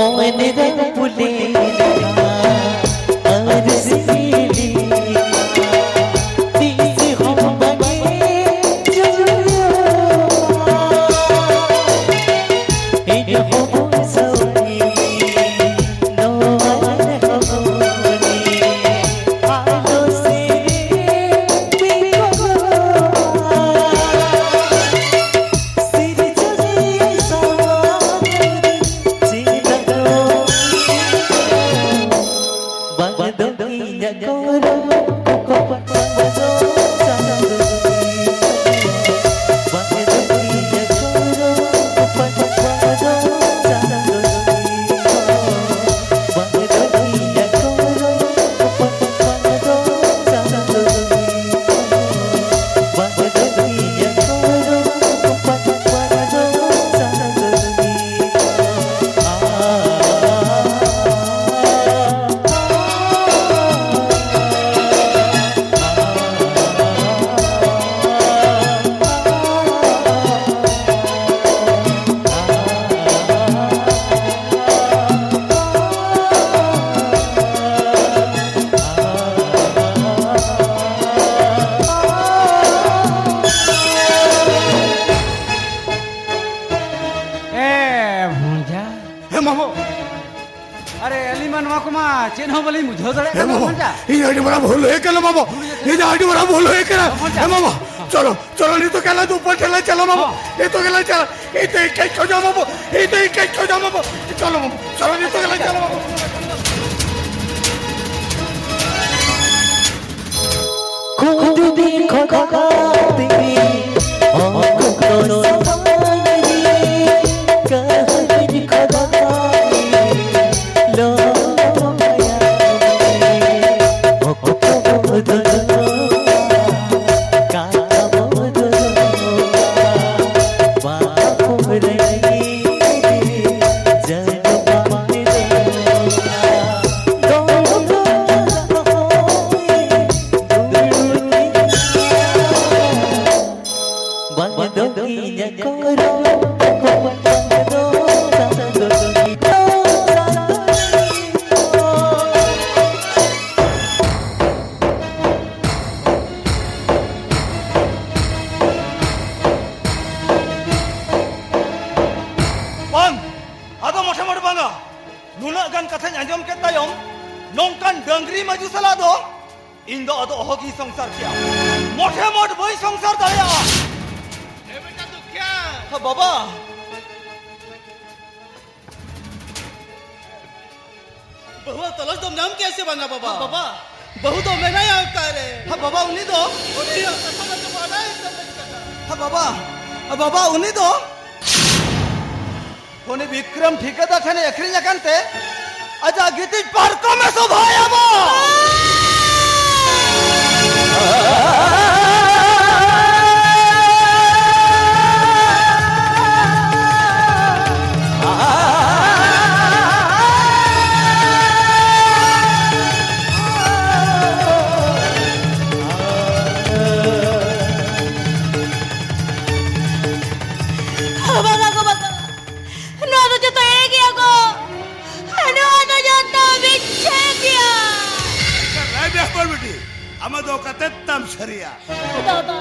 ᱚᱱᱮ ᱨᱟᱢᱵᱩᱞᱮ ᱟᱨ ᱥᱤᱞᱤ ᱛᱤᱥ ᱦᱚᱸ ᱵᱟᱝ ᱪᱩᱞᱩᱜᱼᱟ᱾ ᱤᱧ ᱦᱚᱸ ᱥᱟᱹᱣᱤ ᱱᱚᱣᱟ ᱨᱮ ᱦᱚᱸ ᱟᱞᱚ ᱥᱮᱨᱮᱧ ᱵᱤᱠᱚᱞᱚᱜᱼᱟ᱾ ᱮ ᱵᱷᱚᱸᱡᱟ᱾ ᱦᱮᱸ ᱢᱟᱢᱚ᱾ ᱟᱨᱮ, ᱟᱹᱞᱤᱧ ᱢᱟ ᱱᱚᱣᱟ ᱠᱚᱢᱟ ᱪᱮᱫ ᱦᱚᱸ ᱵᱟᱹᱞᱤᱧ ᱵᱩᱡᱷᱟᱹᱣ ᱫᱟᱲᱮᱭᱟᱜ ᱦᱮᱸ ᱠᱟᱱᱟ, ᱢᱟᱢᱚ᱾ ᱵᱷᱚᱸᱡᱟ᱾ ᱤᱧ ᱟᱹᱰᱤ ᱢᱟᱨᱟᱝ ᱵᱷᱩᱞ ᱦᱩᱭ ᱠᱟᱱᱟ ᱢᱟᱢᱚ᱾ ᱤᱧ ᱟᱹᱰᱤ ᱢᱟᱨᱟᱝ ᱵᱷᱩᱞ ᱦᱩᱭ ᱠᱟᱱᱟ᱾ ᱵᱷᱚᱸᱡᱟ᱾ ᱦᱮᱸ ᱢᱟᱢᱚ, ᱪᱚᱞᱚ, ᱪᱚᱞᱚ ᱱᱤᱛᱚᱜ ᱜᱮ ᱟᱞᱟᱝ ᱫᱚ ᱩᱯᱟᱹᱞ ᱴᱷᱮᱱ ᱞᱟᱝ ᱪᱟᱞᱟᱜ ᱢᱟᱢᱚ᱾ ᱦᱚᱸ᱾ ᱱᱤᱛᱚᱜ ᱜᱮ ᱞᱟᱝ ᱪᱟᱞᱟᱜ᱾ ᱤᱧ ᱫᱚ ᱤᱧ ᱠᱟᱹᱡ ᱠᱷᱚᱡᱟ ᱢᱟᱢᱚ᱾ ᱤᱧ ᱫᱚ ᱤᱧ ᱠᱟᱹᱡ ᱠᱷᱚᱡᱟ ᱢᱟᱢᱚ᱾ ᱪᱚᱞᱚ ᱢᱟᱢᱚ, ᱪᱚᱞᱚ ᱱᱤᱛᱚᱜ ᱜᱮ ᱞᱟᱝ ᱪᱟᱞᱟᱜ ᱢᱟᱢᱚ᱾ ᱠᱷᱩᱫᱤ ᱠᱷᱚᱫᱟ ᱛᱤᱧ ᱚᱠᱛᱚ ᱥᱟᱢᱟᱝ ᱨᱮ ᱠᱟᱹᱦᱱᱤ ᱠᱷᱚᱫᱟ ᱞᱚ ᱚᱠᱛᱚ ᱵᱚᱫᱚᱞᱚᱜᱼᱟ, ᱠᱟᱞ ᱵᱚᱫᱚᱞᱚᱜᱼᱟ, ᱵᱟᱯᱚᱨᱮ ᱡᱟᱱᱟᱢ ᱵᱚᱫᱚᱞᱚᱜᱼᱟ᱾ ᱩᱱᱟᱹᱜ ᱜᱟᱱ ᱠᱟᱛᱷᱟᱧ ᱟᱸᱡᱚᱢ ᱠᱮᱫ ᱛᱟᱭᱚᱢ, ᱱᱚᱝᱠᱟᱱ ᱰᱟᱹᱝᱨᱤ ᱢᱟᱹᱡᱩ ᱥᱟᱞᱟᱜ ᱫᱚ ᱤᱧ ᱫᱚ ᱟᱫᱚ ᱚᱦᱚᱜᱤᱧ ᱥᱚᱝᱥᱟᱨ ᱠᱮᱭᱟ᱾ ᱢᱚᱴᱷᱮ ᱢᱚᱴ ᱵᱟᱹᱧ ᱥᱚᱝᱥᱟᱨ ᱫᱟᱲᱮᱭᱟᱜᱼᱟ᱾ ᱮ ᱵᱮᱴᱟ ᱫᱩᱠᱷᱤᱭᱟ᱾ ᱦᱮᱸ, ᱵᱟᱵᱟ᱾ ᱵᱟᱹᱦᱩ ᱛᱚᱞᱟᱥ ᱫᱚᱢ ᱧᱟᱢ ᱠᱮᱭᱟ ᱥᱮ ᱵᱟᱝᱟ, ᱵᱟᱵᱟ? ᱦᱮᱸ, ᱵᱟᱵᱟ᱾ ᱵᱟᱹᱦᱩ ᱫᱚ ᱢᱮᱱᱟᱭᱟ ᱚᱠᱟᱨᱮ? ᱦᱮᱸ, ᱵᱟᱵᱟ, ᱩᱱᱤ ᱫᱚ? ᱩᱱᱤ ᱦᱚᱸ ᱠᱟᱛᱷᱟ ᱫᱚ ᱵᱟᱰᱟᱭ ᱥᱟᱱᱟᱧ ᱠᱟᱱᱟ᱾ ᱦᱮᱸ, ᱵᱟᱵᱟ᱾ ᱦᱮᱸ, ᱵᱟᱵᱟ, ᱩᱱᱤ ᱫᱚ? ᱩᱱᱤ ᱵᱤᱠᱨᱚᱢ ᱴᱷᱤᱠᱟᱹᱫᱟᱨ ᱴᱷᱮᱱᱮ ᱟᱹᱠᱷᱨᱤᱧ ᱟᱠᱟᱱ ᱛᱮ ᱟᱡᱟᱜ ᱜᱤᱛᱤᱡ ᱯᱟᱨᱠᱚᱢᱮ ᱥᱚᱵᱷᱟᱭᱟ ᱵᱟ᱾ ᱵᱟᱵᱟ ᱜᱚ, ᱵᱟᱵᱟ᱾ ᱱᱚᱣᱟ ᱫᱚ ᱡᱚᱛᱚ ᱮᱲᱮ ᱜᱮᱭᱟ ᱠᱚ᱾ ᱱᱚᱣᱟ ᱫᱚ ᱡᱚᱛᱚ ᱢᱤᱪᱷᱟᱹ ᱜᱮᱭᱟ᱾ ᱟᱪᱪᱷᱟ, ᱞᱟᱹᱭ ᱢᱮ ᱦᱚᱯᱚᱱ ᱵᱤᱴᱤ, ᱟᱢᱟᱜ ᱫᱚ ᱚᱠᱟ ᱛᱮᱫ ᱛᱟᱢ ᱥᱟᱹᱨᱤᱭᱟ? ᱫᱟᱫᱟ᱾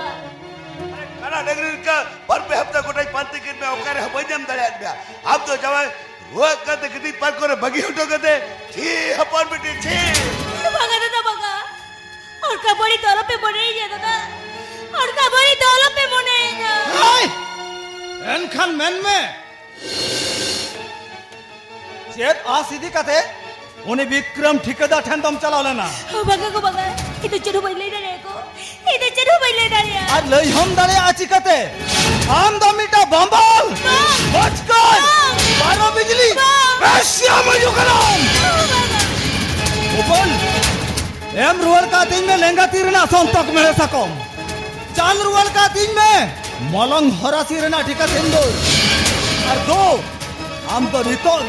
ᱟᱨᱮ, ᱠᱟᱰᱟ ᱰᱟᱹᱝᱨᱤ ᱞᱮᱠᱟ ᱵᱟᱨ ᱯᱮ ᱦᱟᱯᱛᱟ ᱜᱚᱴᱟᱧ ᱯᱟᱱᱛᱮ ᱠᱮᱫ ᱢᱮᱭᱟ, ᱚᱠᱟ ᱨᱮᱦᱚᱸ ᱵᱟᱹᱧ ᱧᱟᱢ ᱫᱟᱲᱮᱭᱟᱫ ᱢᱮᱭᱟ᱾ ᱟᱢ ᱫᱚ ᱡᱟᱶᱟᱭ ᱨᱩᱣᱟᱹᱜ ᱠᱟᱱᱛᱮ ᱜᱤᱛᱤᱡ ᱯᱟᱨᱠᱚᱢ ᱨᱮ ᱵᱟᱹᱜᱤ ᱦᱚᱴᱚ ᱠᱟᱛᱮ, ᱪᱷᱤ, ᱦᱚᱯᱚᱱ ᱵᱤᱴᱤ, ᱪᱷᱤ᱾ ᱵᱟᱝᱟ ᱫᱟᱫᱟ, ᱵᱟᱝᱟ᱾ ᱚᱱᱠᱟ ᱵᱟᱹᱲᱤᱡ ᱫᱚ ᱟᱞᱚᱯᱮ ᱢᱚᱱᱮᱭᱤᱧᱟ ᱫᱟᱫᱟ, ᱚᱱᱠᱟ ᱵᱟᱹᱲᱤᱡ ᱫᱚ ᱟᱞᱚᱯᱮ ᱢᱚᱱᱮᱭᱤᱧᱟ᱾ ᱦᱳᱭ! ᱮᱱᱠᱷᱟᱱ ᱢᱮᱱ ᱢᱮ, ᱪᱮᱫ ᱟᱥ ᱤᱫᱤ ᱠᱟᱛᱮ ᱩᱱᱤ ᱵᱤᱠᱨᱚᱢ ᱴᱷᱤᱠᱟᱹᱫᱟᱨ ᱴᱷᱮᱱ ᱫᱚᱢ ᱪᱟᱞᱟᱣ ᱞᱮᱱᱟ? ᱵᱟᱝᱟ ᱜᱚ, ᱵᱟᱝᱟ, ᱤᱧ ᱫᱚ ᱪᱮᱫ ᱦᱚᱸ ᱵᱟᱹᱧ ᱞᱟᱹᱭ ᱫᱟᱲᱮᱭᱟᱠᱚ, ᱤᱧ ᱫᱚ ᱪᱮᱫ ᱦᱚᱸ ᱵᱟᱹᱧ ᱞᱟᱹᱭ ᱫᱟᱲᱮᱭᱟᱜᱼᱟ᱾ ᱟᱨ ᱞᱟᱹᱭ ᱦᱚᱸᱢ ᱫᱟᱲᱮᱭᱟᱜᱼᱟ ᱪᱤᱠᱟᱹᱛᱮ? ᱟᱢ ᱫᱚ ᱢᱤᱫᱴᱟᱝ ᱵᱟᱢᱵᱚᱞ, ᱵᱟᱝ᱾ ᱵᱚᱪᱠᱚᱡ, ᱵᱟᱝ᱾ ᱵᱟᱨᱚ ᱵᱤᱡᱽᱞᱤ, ᱵᱟᱝ᱾ ᱵᱮᱥᱤᱭᱟᱢ ᱦᱤᱡᱩᱜ ᱠᱟᱱᱟ᱾ ᱵᱟᱝᱟ᱾ ᱵᱚᱵᱚᱞ, ᱮᱢ ᱨᱩᱣᱟᱹᱲ ᱠᱟᱹᱛᱤᱧ ᱢᱮ ᱞᱮᱸᱜᱟ ᱛᱤ ᱨᱮᱱᱟᱜ ᱥᱚᱱᱛᱚᱠ ᱢᱮᱲᱦᱮ ᱥᱟᱠᱚᱢ᱾ ᱪᱟᱞ ᱨᱩᱣᱟᱹᱲ ᱠᱟᱹᱛᱤᱧ ᱢᱮ ᱢᱚᱞᱚᱝ ᱦᱚᱨᱟᱥᱤ ᱨᱮᱱᱟᱜ ᱴᱷᱤᱠᱟᱹ ᱥᱤᱸᱫᱩᱨ᱾ ᱟᱨ ᱫᱩ, ᱟᱢ ᱫᱚ ᱱᱤᱛᱚᱜ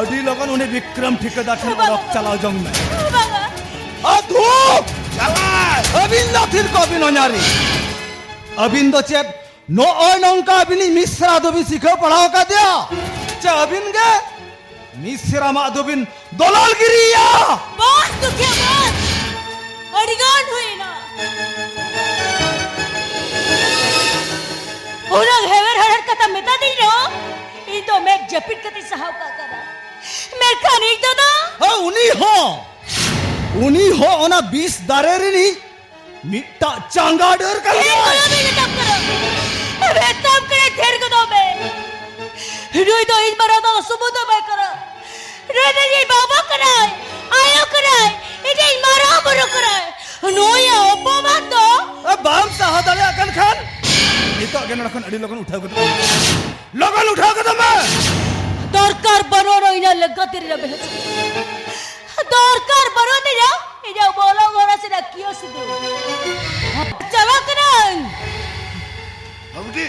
ᱟᱹᱰᱤ ᱞᱚᱜᱚᱱ ᱩᱱᱤ ᱵᱤᱠᱨᱚᱢ ᱴᱷᱤᱠᱟᱹᱫᱟᱨ ᱴᱷᱮᱱ ᱵᱟᱝᱟ᱾ ᱚᱰᱚᱠ ᱪᱟᱞᱟᱣ ᱡᱚᱝ ᱢᱮ᱾ ᱵᱟᱝᱟ᱾ ᱟᱫᱷᱩ! ᱪᱟᱞᱟᱜ! ᱟᱹᱵᱤᱱ ᱫᱚ ᱛᱷᱤᱨ ᱠᱚᱜ ᱵᱤᱱ ᱚᱧᱟᱨᱤ᱾ ᱟᱹᱵᱤᱱ ᱫᱚ ᱪᱮᱫ ᱱᱚᱜᱼᱚᱭ ᱱᱚᱝᱠᱟ ᱟᱹᱵᱤᱱᱤᱡ ᱢᱤᱥᱨᱟ ᱫᱚᱵᱤᱱ ᱥᱤᱠᱷᱟᱹᱣ ᱯᱟᱲᱦᱟᱣ ᱟᱠᱟᱫᱮᱭᱟ? ᱪᱮ ᱟᱹᱵᱤᱱ ᱜᱮ ᱢᱤᱥᱨᱟ ᱢᱟ ᱫᱚᱵᱤᱱ ᱫᱚᱞᱟᱞᱜᱤᱨᱤᱭᱟ? ᱵᱚᱥ, ᱫᱩᱠᱷᱤᱭᱟᱹ ᱵᱚᱥ! ᱟᱹᱰᱤ ᱜᱟᱱ ᱦᱩᱭᱮᱱᱟ᱾ ᱩᱱᱟᱹᱜ ᱦᱮᱣᱮᱨ ᱦᱟᱲᱦᱟᱨ ᱠᱟᱛᱷᱟ ᱢᱮᱛᱟ ᱫᱤᱧ ᱨᱮᱦᱚᱸ, ᱤᱧ ᱫᱚ ᱢᱮᱫ ᱡᱟᱹᱯᱤᱫ ᱠᱟᱛᱮᱧ ᱥᱟᱦᱟᱣ ᱠᱟᱜ ᱠᱟᱱᱟ᱾ ᱢᱮᱱᱠᱷᱟᱱ ᱤᱧ ᱫᱟᱫᱟ? ᱦᱮᱸ, ᱩᱱᱤ ᱦᱚᱸ, ᱩᱱᱤ ᱦᱚᱸ ᱚᱱᱟ ᱵᱤᱥ ᱫᱟᱨᱮ ᱨᱤᱱᱤᱡ ᱢᱤᱫᱴᱟᱝ ᱪᱟᱸᱜᱟ ᱰᱟᱹᱨ ᱠᱟᱱ ᱤᱧ ᱜᱮᱭᱟᱭ᱾ ᱵᱟᱹᱧ ᱢᱮᱛᱟᱢ ᱠᱟᱱᱟ, ᱢᱮᱛᱟᱢ ᱠᱟᱱᱟ, ᱛᱷᱤᱨ ᱜᱚᱫᱚᱜ ᱢᱮ᱾ ᱱᱩᱭ ᱫᱚ ᱤᱧ ᱢᱟᱨᱟᱝ ᱵᱟᱵᱟ ᱥᱩᱢᱩᱝ ᱫᱚ ᱵᱟᱭ ᱠᱟᱱᱟ, ᱱᱩᱭ ᱫᱚ ᱤᱧ ᱵᱟᱵᱟ ᱠᱟᱱᱟᱭ, ᱟᱭᱳ ᱠᱟᱱᱟᱭ, ᱤᱧᱤᱡ ᱢᱟᱨᱟᱝ ᱵᱩᱨᱩ ᱠᱟᱱᱟᱭ᱾ ᱱᱩᱭᱟᱜ ᱚᱯᱚᱢᱟᱱ ᱫᱚ ᱮ, ᱵᱟᱢ ᱥᱟᱦᱟ ᱫᱟᱲᱮᱭᱟᱜ ᱠᱟᱱ ᱠᱷᱟᱱ ᱱᱤᱛᱚᱜ ᱜᱮ ᱱᱚᱰᱮ ᱠᱷᱚᱱ ᱟᱹᱰᱤ ᱞᱚᱜᱚᱱ ᱩᱴᱷᱟᱹᱣ ᱜᱚᱫᱚᱜ ᱢᱮ᱾ ᱞᱚᱜᱚᱱ ᱩᱴᱷᱟᱹᱣ ᱜᱚᱫᱚᱜ ᱢᱮ᱾ ᱫᱚᱨᱠᱟᱨ ᱵᱟᱹᱱᱩᱜᱼᱟ ᱤᱧᱟᱹᱜ ᱞᱮᱜᱟ ᱛᱤ ᱨᱮᱱᱟᱜ ᱵᱮᱦᱮᱥ᱾ ᱫᱚᱨᱠᱟᱨ ᱵᱟᱹᱱᱩᱜ ᱛᱤᱧᱟᱹ ᱤᱧᱟᱹᱜ ᱵᱚᱞᱚᱝ ᱦᱚᱨᱟ ᱥᱮᱱᱟᱜ ᱠᱤᱭᱟᱹ ᱥᱤᱸᱫᱩᱨ᱾ ᱪᱟᱞᱟᱜ ᱠᱟᱹᱱᱟᱹᱧ᱾ ᱵᱟᱹᱵᱩᱴᱤ᱾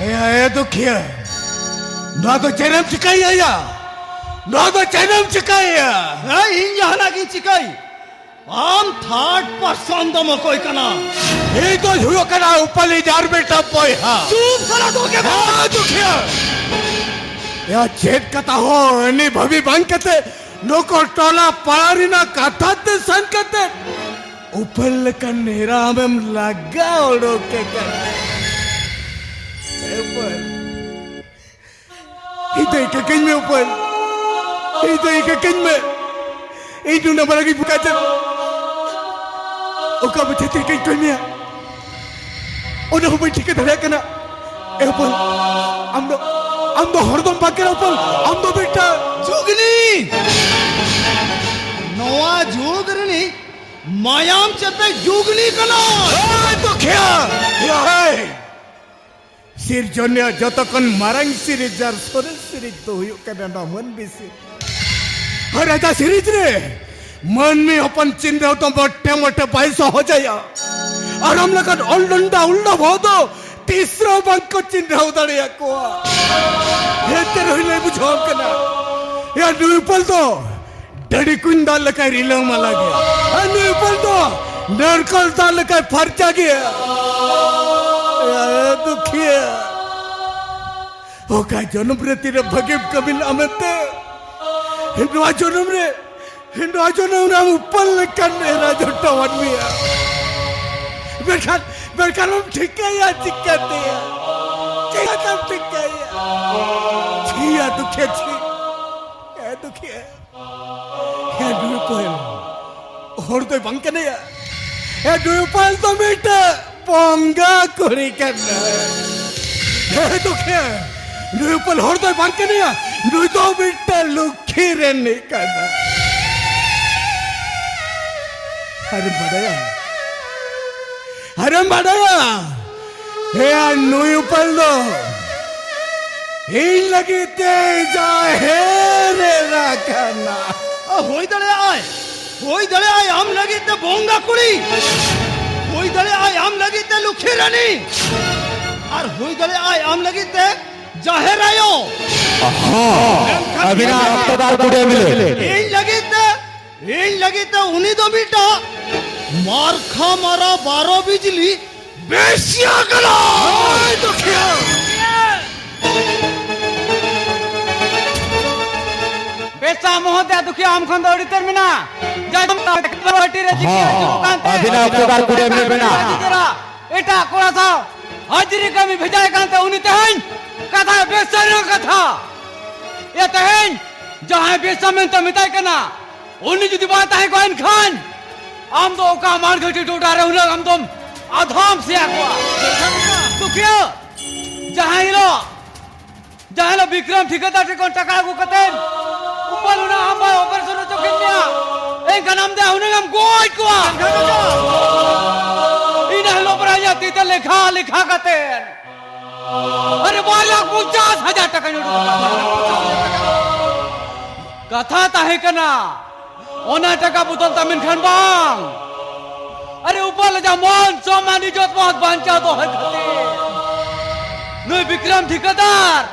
ᱮᱭᱟ, ᱮ ᱫᱩᱠᱷᱤᱭᱟᱹ, ᱱᱚᱣᱟ ᱫᱚ ᱪᱮᱫ ᱮᱢ ᱪᱤᱠᱟᱹᱭᱮᱭᱟ? ᱱᱚᱣᱟ ᱫᱚ ᱪᱮᱫ ᱮᱢ ᱪᱤᱠᱟᱹᱭᱮᱭᱟ? ᱦᱮᱸ, ᱤᱧ ᱡᱟᱦᱟᱱᱟᱜ ᱜᱤᱧ ᱪᱤᱠᱟᱹᱭ᱾ ᱟᱢ ᱛᱷᱟᱨᱰ ᱯᱟᱨᱥᱚᱱ ᱫᱚᱢ ᱚᱠᱚᱭ ᱠᱟᱱᱟ? ᱤᱧ ᱫᱚ ᱦᱩᱭᱩᱜ ᱠᱟᱱᱟ ᱩᱯᱟᱞᱤ ᱡᱟᱨ ᱵᱮᱴᱟ ᱵᱚᱭᱦᱟ᱾ ᱪᱩᱯ ᱥᱟᱞᱟ ᱫᱚ ᱠᱮ ᱦᱮᱸ, ᱫᱩᱠᱷᱤᱭᱟᱹ᱾ ᱭᱟ, ᱪᱮᱫ ᱠᱟᱛᱷᱟ ᱦᱚᱸ ᱟᱹᱱᱤ ᱵᱷᱟᱹᱵᱤ ᱵᱟᱝ ᱠᱟᱛᱮ ᱱᱩᱠᱩ ᱴᱚᱞᱟ ᱯᱟᱲᱟ ᱨᱮᱱᱟᱜ ᱠᱟᱛᱷᱟ ᱛᱮ ᱥᱮᱱ ᱠᱟᱛᱮ ᱩᱯᱟᱹᱞ ᱞᱮᱠᱟᱱ ᱱᱮᱨᱟ ᱟᱢᱮᱢ ᱞᱟᱜᱟ ᱚᱰᱚᱠ ᱠᱮ ᱠᱟᱱᱟ᱾ ᱮ ᱩᱯᱟᱹᱞ, ᱤᱧ ᱫᱚ ᱤᱠᱟᱹ ᱠᱟᱹᱧ ᱢᱮ ᱩᱯᱟᱹᱞ, ᱤᱧ ᱫᱚ ᱤᱠᱟᱹ ᱠᱟᱹᱧ ᱢᱮ᱾ ᱤᱧ ᱱᱩᱱᱟᱹᱜ ᱢᱟᱨᱟᱝ ᱤᱧ ᱵᱚᱠᱟ ᱪᱮᱫ ᱚᱠᱟ ᱢᱟᱪᱷᱟ ᱛᱮ ᱤᱠᱟᱹᱧ ᱠᱚᱭ ᱢᱮᱭᱟ, ᱚᱱᱟ ᱦᱚᱸ ᱵᱟᱹᱧ ᱴᱷᱤᱠᱟᱹ ᱫᱟᱲᱮᱭᱟᱜ ᱠᱟᱱᱟ᱾ ᱮ ᱩᱯᱟᱹᱞ, ᱟᱢ ᱫᱚ, ᱟᱢ ᱫᱚ ᱦᱚᱲ ᱫᱚᱢ ᱵᱟᱝ ᱠᱟᱱᱟ ᱩᱯᱟᱹᱞ, ᱟᱢ ᱫᱚ ᱢᱤᱫᱴᱟᱝ ᱡᱩᱜᱽᱱᱤ! ᱱᱚᱣᱟ ᱡᱩᱜᱽ ᱨᱤᱱᱤᱡ ᱢᱟᱭᱟᱢ ᱪᱮᱯᱮ ᱡᱩᱜᱽᱱᱤ ᱠᱟᱱᱟ᱾ ᱮᱭ ᱫᱩᱠᱷᱤᱭᱟᱹ! ᱮᱭ! ᱥᱤᱨᱡᱚᱱᱤᱭᱟᱹ ᱡᱚᱛᱚ ᱠᱷᱚᱱ ᱢᱟᱨᱟᱝ ᱥᱤᱨᱤᱡᱽ ᱟᱨ ᱥᱚᱨᱮᱥ ᱥᱤᱨᱤᱡᱽ ᱫᱚ ᱦᱩᱭᱩᱜ ᱠᱟᱱᱟ ᱱᱚᱣᱟ ᱢᱟᱹᱱᱢᱤ ᱥᱤᱨᱤᱡᱽ᱾ ᱟᱨ ᱨᱟᱡᱟ ᱥᱤᱨᱤᱡᱽ ᱨᱮ ᱢᱟᱹᱱᱢᱤ ᱦᱚᱯᱚᱱ ᱪᱤᱱᱦᱟᱹᱣ ᱫᱚ ᱢᱚᱴᱮ ᱢᱚᱴᱮ ᱵᱟᱭ ᱥᱚᱦᱚᱡᱟᱭᱟ᱾ ᱟᱨ ᱟᱢ ᱞᱮᱠᱟᱱ ᱚᱞᱰᱚᱱᱰᱟ ᱩᱞᱰᱟ ᱵᱚᱦᱚ ᱫᱚ ᱛᱤᱥ ᱨᱮᱦᱚᱸ ᱵᱟᱝ ᱠᱚ ᱪᱤᱱᱦᱟᱹᱣ ᱫᱟᱲᱮᱭᱟᱠᱚᱣᱟ᱾ ᱮᱱᱛᱮ ᱨᱮᱦᱚᱸ ᱞᱟᱹᱭ ᱵᱩᱡᱷᱟᱹᱣ ᱟᱢ ᱠᱟᱱᱟ, ᱭᱟ ᱱᱩᱭ ᱩᱯᱟᱹᱞ ᱫᱚ ᱰᱟᱹᱰᱤ ᱠᱩᱧ ᱫᱟᱜ ᱞᱮᱠᱟᱭ ᱨᱤᱞᱟᱹᱢᱟᱞᱟ ᱜᱮᱭᱟ᱾ ᱟᱨ ᱱᱩᱭ ᱩᱯᱟᱹᱞ ᱫᱚ ᱱᱟᱲᱠᱚᱞ ᱫᱟᱜ ᱞᱮᱠᱟᱭ ᱯᱷᱟᱨᱪᱟ ᱜᱮᱭᱟ᱾ ᱮ ᱫᱩᱠᱷᱤᱭᱟᱹ, ᱚᱠᱟ ᱡᱚᱱᱚᱢ ᱨᱮ ᱛᱤᱱᱟᱹᱜ ᱵᱷᱟᱹᱜᱤᱢ ᱠᱟᱹᱢᱤ ᱞᱮᱫᱼᱟ ᱢᱮᱱᱛᱮ, ᱱᱚᱣᱟ ᱡᱚᱱᱚᱢ ᱨᱮ, ᱱᱚᱣᱟ ᱡᱚᱱᱚᱢ ᱨᱮ ᱟᱢ ᱩᱯᱟᱹᱞ ᱞᱮᱠᱟᱱ ᱮᱨᱟ ᱡᱚᱴᱟᱣᱟᱱ ᱢᱮᱭᱟ᱾ ᱢᱮᱱᱠᱷᱟᱱ, ᱢᱮᱱᱠᱷᱟᱱ ᱮᱢ ᱴᱷᱤᱠᱟᱹᱭᱟ ᱪᱤᱠᱟᱹᱛᱮ? ᱪᱤᱠᱟᱹᱛᱮᱢ ᱴᱷᱤᱠᱟᱹᱭᱟ? ᱪᱷᱤᱭᱟ ᱫᱩᱠᱷᱤᱭᱟᱹ, ᱪᱷᱤ᱾ ᱮ ᱫᱩᱠᱷᱤᱭᱟᱹ᱾ ᱦᱮᱸ, ᱱᱩᱭ ᱩᱯᱟᱹᱞ ᱦᱚᱲ ᱫᱚᱭ ᱵᱟᱝ ᱠᱟᱱᱟᱭᱟ᱾ ᱦᱮᱸ, ᱱᱩᱭ ᱩᱯᱟᱹᱞ ᱫᱚ ᱢᱤᱫᱴᱟᱝ ᱵᱚᱸᱜᱟ ᱠᱩᱲᱤ ᱠᱟᱱᱟᱭ᱾ ᱦᱮᱸ, ᱫᱩᱠᱷᱤᱭᱟᱹ, ᱱᱩᱭ ᱩᱯᱟᱹᱞ ᱦᱚᱲ ᱫᱚᱭ ᱵᱟᱝ ᱠᱟᱱᱟᱭᱟ᱾ ᱱᱩᱭ ᱫᱚ ᱢᱤᱫᱴᱟᱝ ᱞᱚᱠᱠᱷᱤ ᱨᱤᱱᱤᱡ ᱠᱟᱱᱟᱭ᱾ ᱟᱨᱮᱢ ᱵᱟᱰᱟᱭᱟ? ᱟᱨᱮᱢ ᱵᱟᱰᱟᱭᱟ? ᱦᱮᱸ, ᱱᱩᱭ ᱩᱯᱟᱹᱞ ᱫᱚ ᱤᱧ ᱞᱟᱹᱜᱤᱫ ᱛᱮ ᱡᱟᱦᱮᱨ ᱮᱨᱟ ᱠᱟᱱᱟ᱾ ᱦᱩᱭ ᱫᱟᱲᱮᱭᱟᱜᱼᱟᱭ, ᱦᱩᱭ ᱫᱟᱲᱮᱭᱟᱜᱼᱟᱭ ᱟᱢ ᱞᱟᱹᱜᱤᱫ ᱛᱮ ᱵᱚᱸᱜᱟ ᱠᱩᱲᱤ, ᱦᱩᱭ ᱫᱟᱲᱮᱭᱟᱜᱼᱟᱭ ᱟᱢ ᱞᱟᱹᱜᱤᱫ ᱛᱮ ᱞᱩᱠᱷᱤ ᱨᱟᱱᱤ, ᱟᱨ ᱦᱩᱭ ᱫᱟᱲᱮᱭᱟᱜᱼᱟᱭ ᱟᱢ ᱞᱟᱹᱜᱤᱫ ᱛᱮ ᱡᱟᱦᱮᱨ ᱟᱭᱳ᱾ ᱦᱚᱸ, ᱢᱮᱱᱠᱷᱟᱱ ᱟᱹᱵᱤᱱᱟᱜ ᱤᱧ ᱚᱠᱛᱚ ᱫᱚ ᱟᱨ ᱠᱩᱲᱤ ᱢᱤᱱᱤᱴ᱾ ᱤᱧ ᱞᱟᱹᱜᱤᱫ ᱛᱮ, ᱤᱧ ᱞᱟᱹᱜᱤᱫ ᱛᱮ ᱩᱱᱤ ᱫᱚ ᱢᱤᱫᱴᱟᱝ ᱢᱟᱨᱠᱷᱟ ᱢᱟᱨᱟ ᱵᱟᱨᱚ ᱵᱤᱡᱽᱞᱤ ᱵᱮᱥᱤᱭᱟ ᱠᱟᱱᱟ᱾ ᱦᱳᱭ, ᱫᱩᱠᱷᱤᱭᱟᱹ᱾ ᱵᱮᱥᱟ ᱢᱚᱦᱚᱫᱮ ᱫᱩᱠᱷᱤᱭᱟᱹ, ᱟᱢ ᱠᱷᱚᱱ ᱫᱚ ᱟᱹᱰᱤ ᱩᱛᱟᱹᱨ ᱢᱮᱱᱟᱜᱼᱟ᱾ ᱡᱟᱦᱟᱸᱭ ᱫᱚ ᱦᱟᱹᱴᱤ ᱨᱮ ᱦᱚᱸ, ᱡᱤᱛᱤᱭᱟ ᱦᱤᱡᱩᱜ ᱠᱟᱱ ᱛᱮ, ᱟᱹᱵᱤᱱᱟᱜ ᱚᱠᱛᱚ ᱫᱚ ᱟᱨ ᱠᱩᱲᱤ ᱢᱤᱱᱤᱴ ᱢᱮᱱᱟᱜᱼᱟ᱾ ᱮᱴᱟᱜ ᱠᱚᱲᱟ ᱥᱟᱶ ᱦᱟᱡᱨᱤ ᱠᱟᱹᱢᱤ ᱵᱷᱮᱡᱟᱭ ᱠᱟᱱ ᱛᱮ ᱩᱱᱤ ᱛᱮᱦᱮᱧ ᱠᱟᱛᱷᱟᱭ ᱵᱮᱥᱟ ᱨᱮᱱᱟᱜ ᱠᱟᱛᱷᱟ᱾ ᱭᱟ ᱛᱮᱦᱮᱧ ᱡᱟᱦᱟᱸᱭ ᱵᱮᱥᱟ ᱢᱮᱱᱛᱮ ᱢᱮᱛᱟᱭ ᱠᱟᱱᱟ, ᱩᱱᱤ ᱡᱩᱫᱤ ᱵᱟᱭ ᱛᱟᱦᱮᱸ ᱠᱚᱜᱼᱟ ᱮᱱᱠᱷᱟᱱ ᱟᱢ ᱫᱚ ᱚᱠᱟ ᱢᱟᱲᱜᱷᱟᱹᱴᱤ ᱴᱚᱴᱷᱟ ᱨᱮ ᱦᱩᱱᱟᱹᱝ ᱟᱢ ᱫᱚᱢ ᱟᱫᱷᱟᱢ ᱥᱮᱭᱟ ᱠᱚᱜᱼᱟ᱾ ᱫᱩᱠᱷᱤᱭᱟᱹ, ᱡᱟᱦᱟᱸ ᱦᱤᱞᱳᱜ ᱡᱟᱦᱟᱸ ᱦᱤᱞᱳᱜ ᱵᱤᱠᱨᱚᱢ ᱴᱷᱤᱠᱟᱹᱫᱟᱨ ᱴᱷᱮᱱ ᱠᱷᱚᱱ ᱴᱟᱠᱟ ᱟᱹᱜᱩ ᱠᱟᱛᱮ ᱩᱯᱟᱹᱞ ᱚᱱᱟ ᱟᱢ ᱵᱟᱭ operation ᱦᱚᱪᱚ ᱠᱮᱫ ᱢᱮᱭᱟ, ᱮᱱᱠᱷᱟᱱ ᱟᱢ ᱫᱚ ᱦᱩᱱᱟᱹᱝ ᱮᱢ ᱜᱚᱡ ᱠᱚᱜᱼᱟ᱾ ᱤᱱᱟᱹ ᱦᱤᱞᱳᱜ ᱯᱚᱨᱮ ᱤᱧᱟᱹᱜ ᱛᱤ ᱛᱮ ᱞᱮᱠᱷᱟ ᱞᱮᱠᱷᱟ ᱠᱟᱛᱮ, ᱟᱨᱮ ᱵᱟᱨ ᱞᱟᱠᱷ ᱯᱚᱧᱪᱟᱥ ᱦᱟᱡᱟᱨ ᱴᱟᱠᱟᱧ ᱩᱰᱩᱠ ᱟᱠᱟᱫ᱾ ᱠᱟᱛᱷᱟ ᱛᱟᱦᱮᱸ ᱠᱟᱱᱟ, ᱚᱱᱟ ᱴᱟᱠᱟ ᱵᱚᱫᱚᱞ ᱛᱟᱢ, ᱢᱮᱱᱠᱷᱟᱱ ᱵᱟᱝ᱾ ᱟᱨᱮ ᱩᱯᱟᱹᱞ ᱟᱡᱟᱜ ᱢᱟᱱ ᱥᱚᱢᱢᱟᱱ ᱤᱡᱽᱡᱚᱛ ᱢᱚᱦᱚᱛ ᱵᱟᱧᱪᱟᱣ ᱫᱚᱦᱚᱭ ᱠᱷᱟᱹᱛᱤᱨ ᱱᱩᱭ ᱵᱤᱠᱨᱚᱢ ᱴᱷᱤᱠᱟᱹᱫᱟᱨ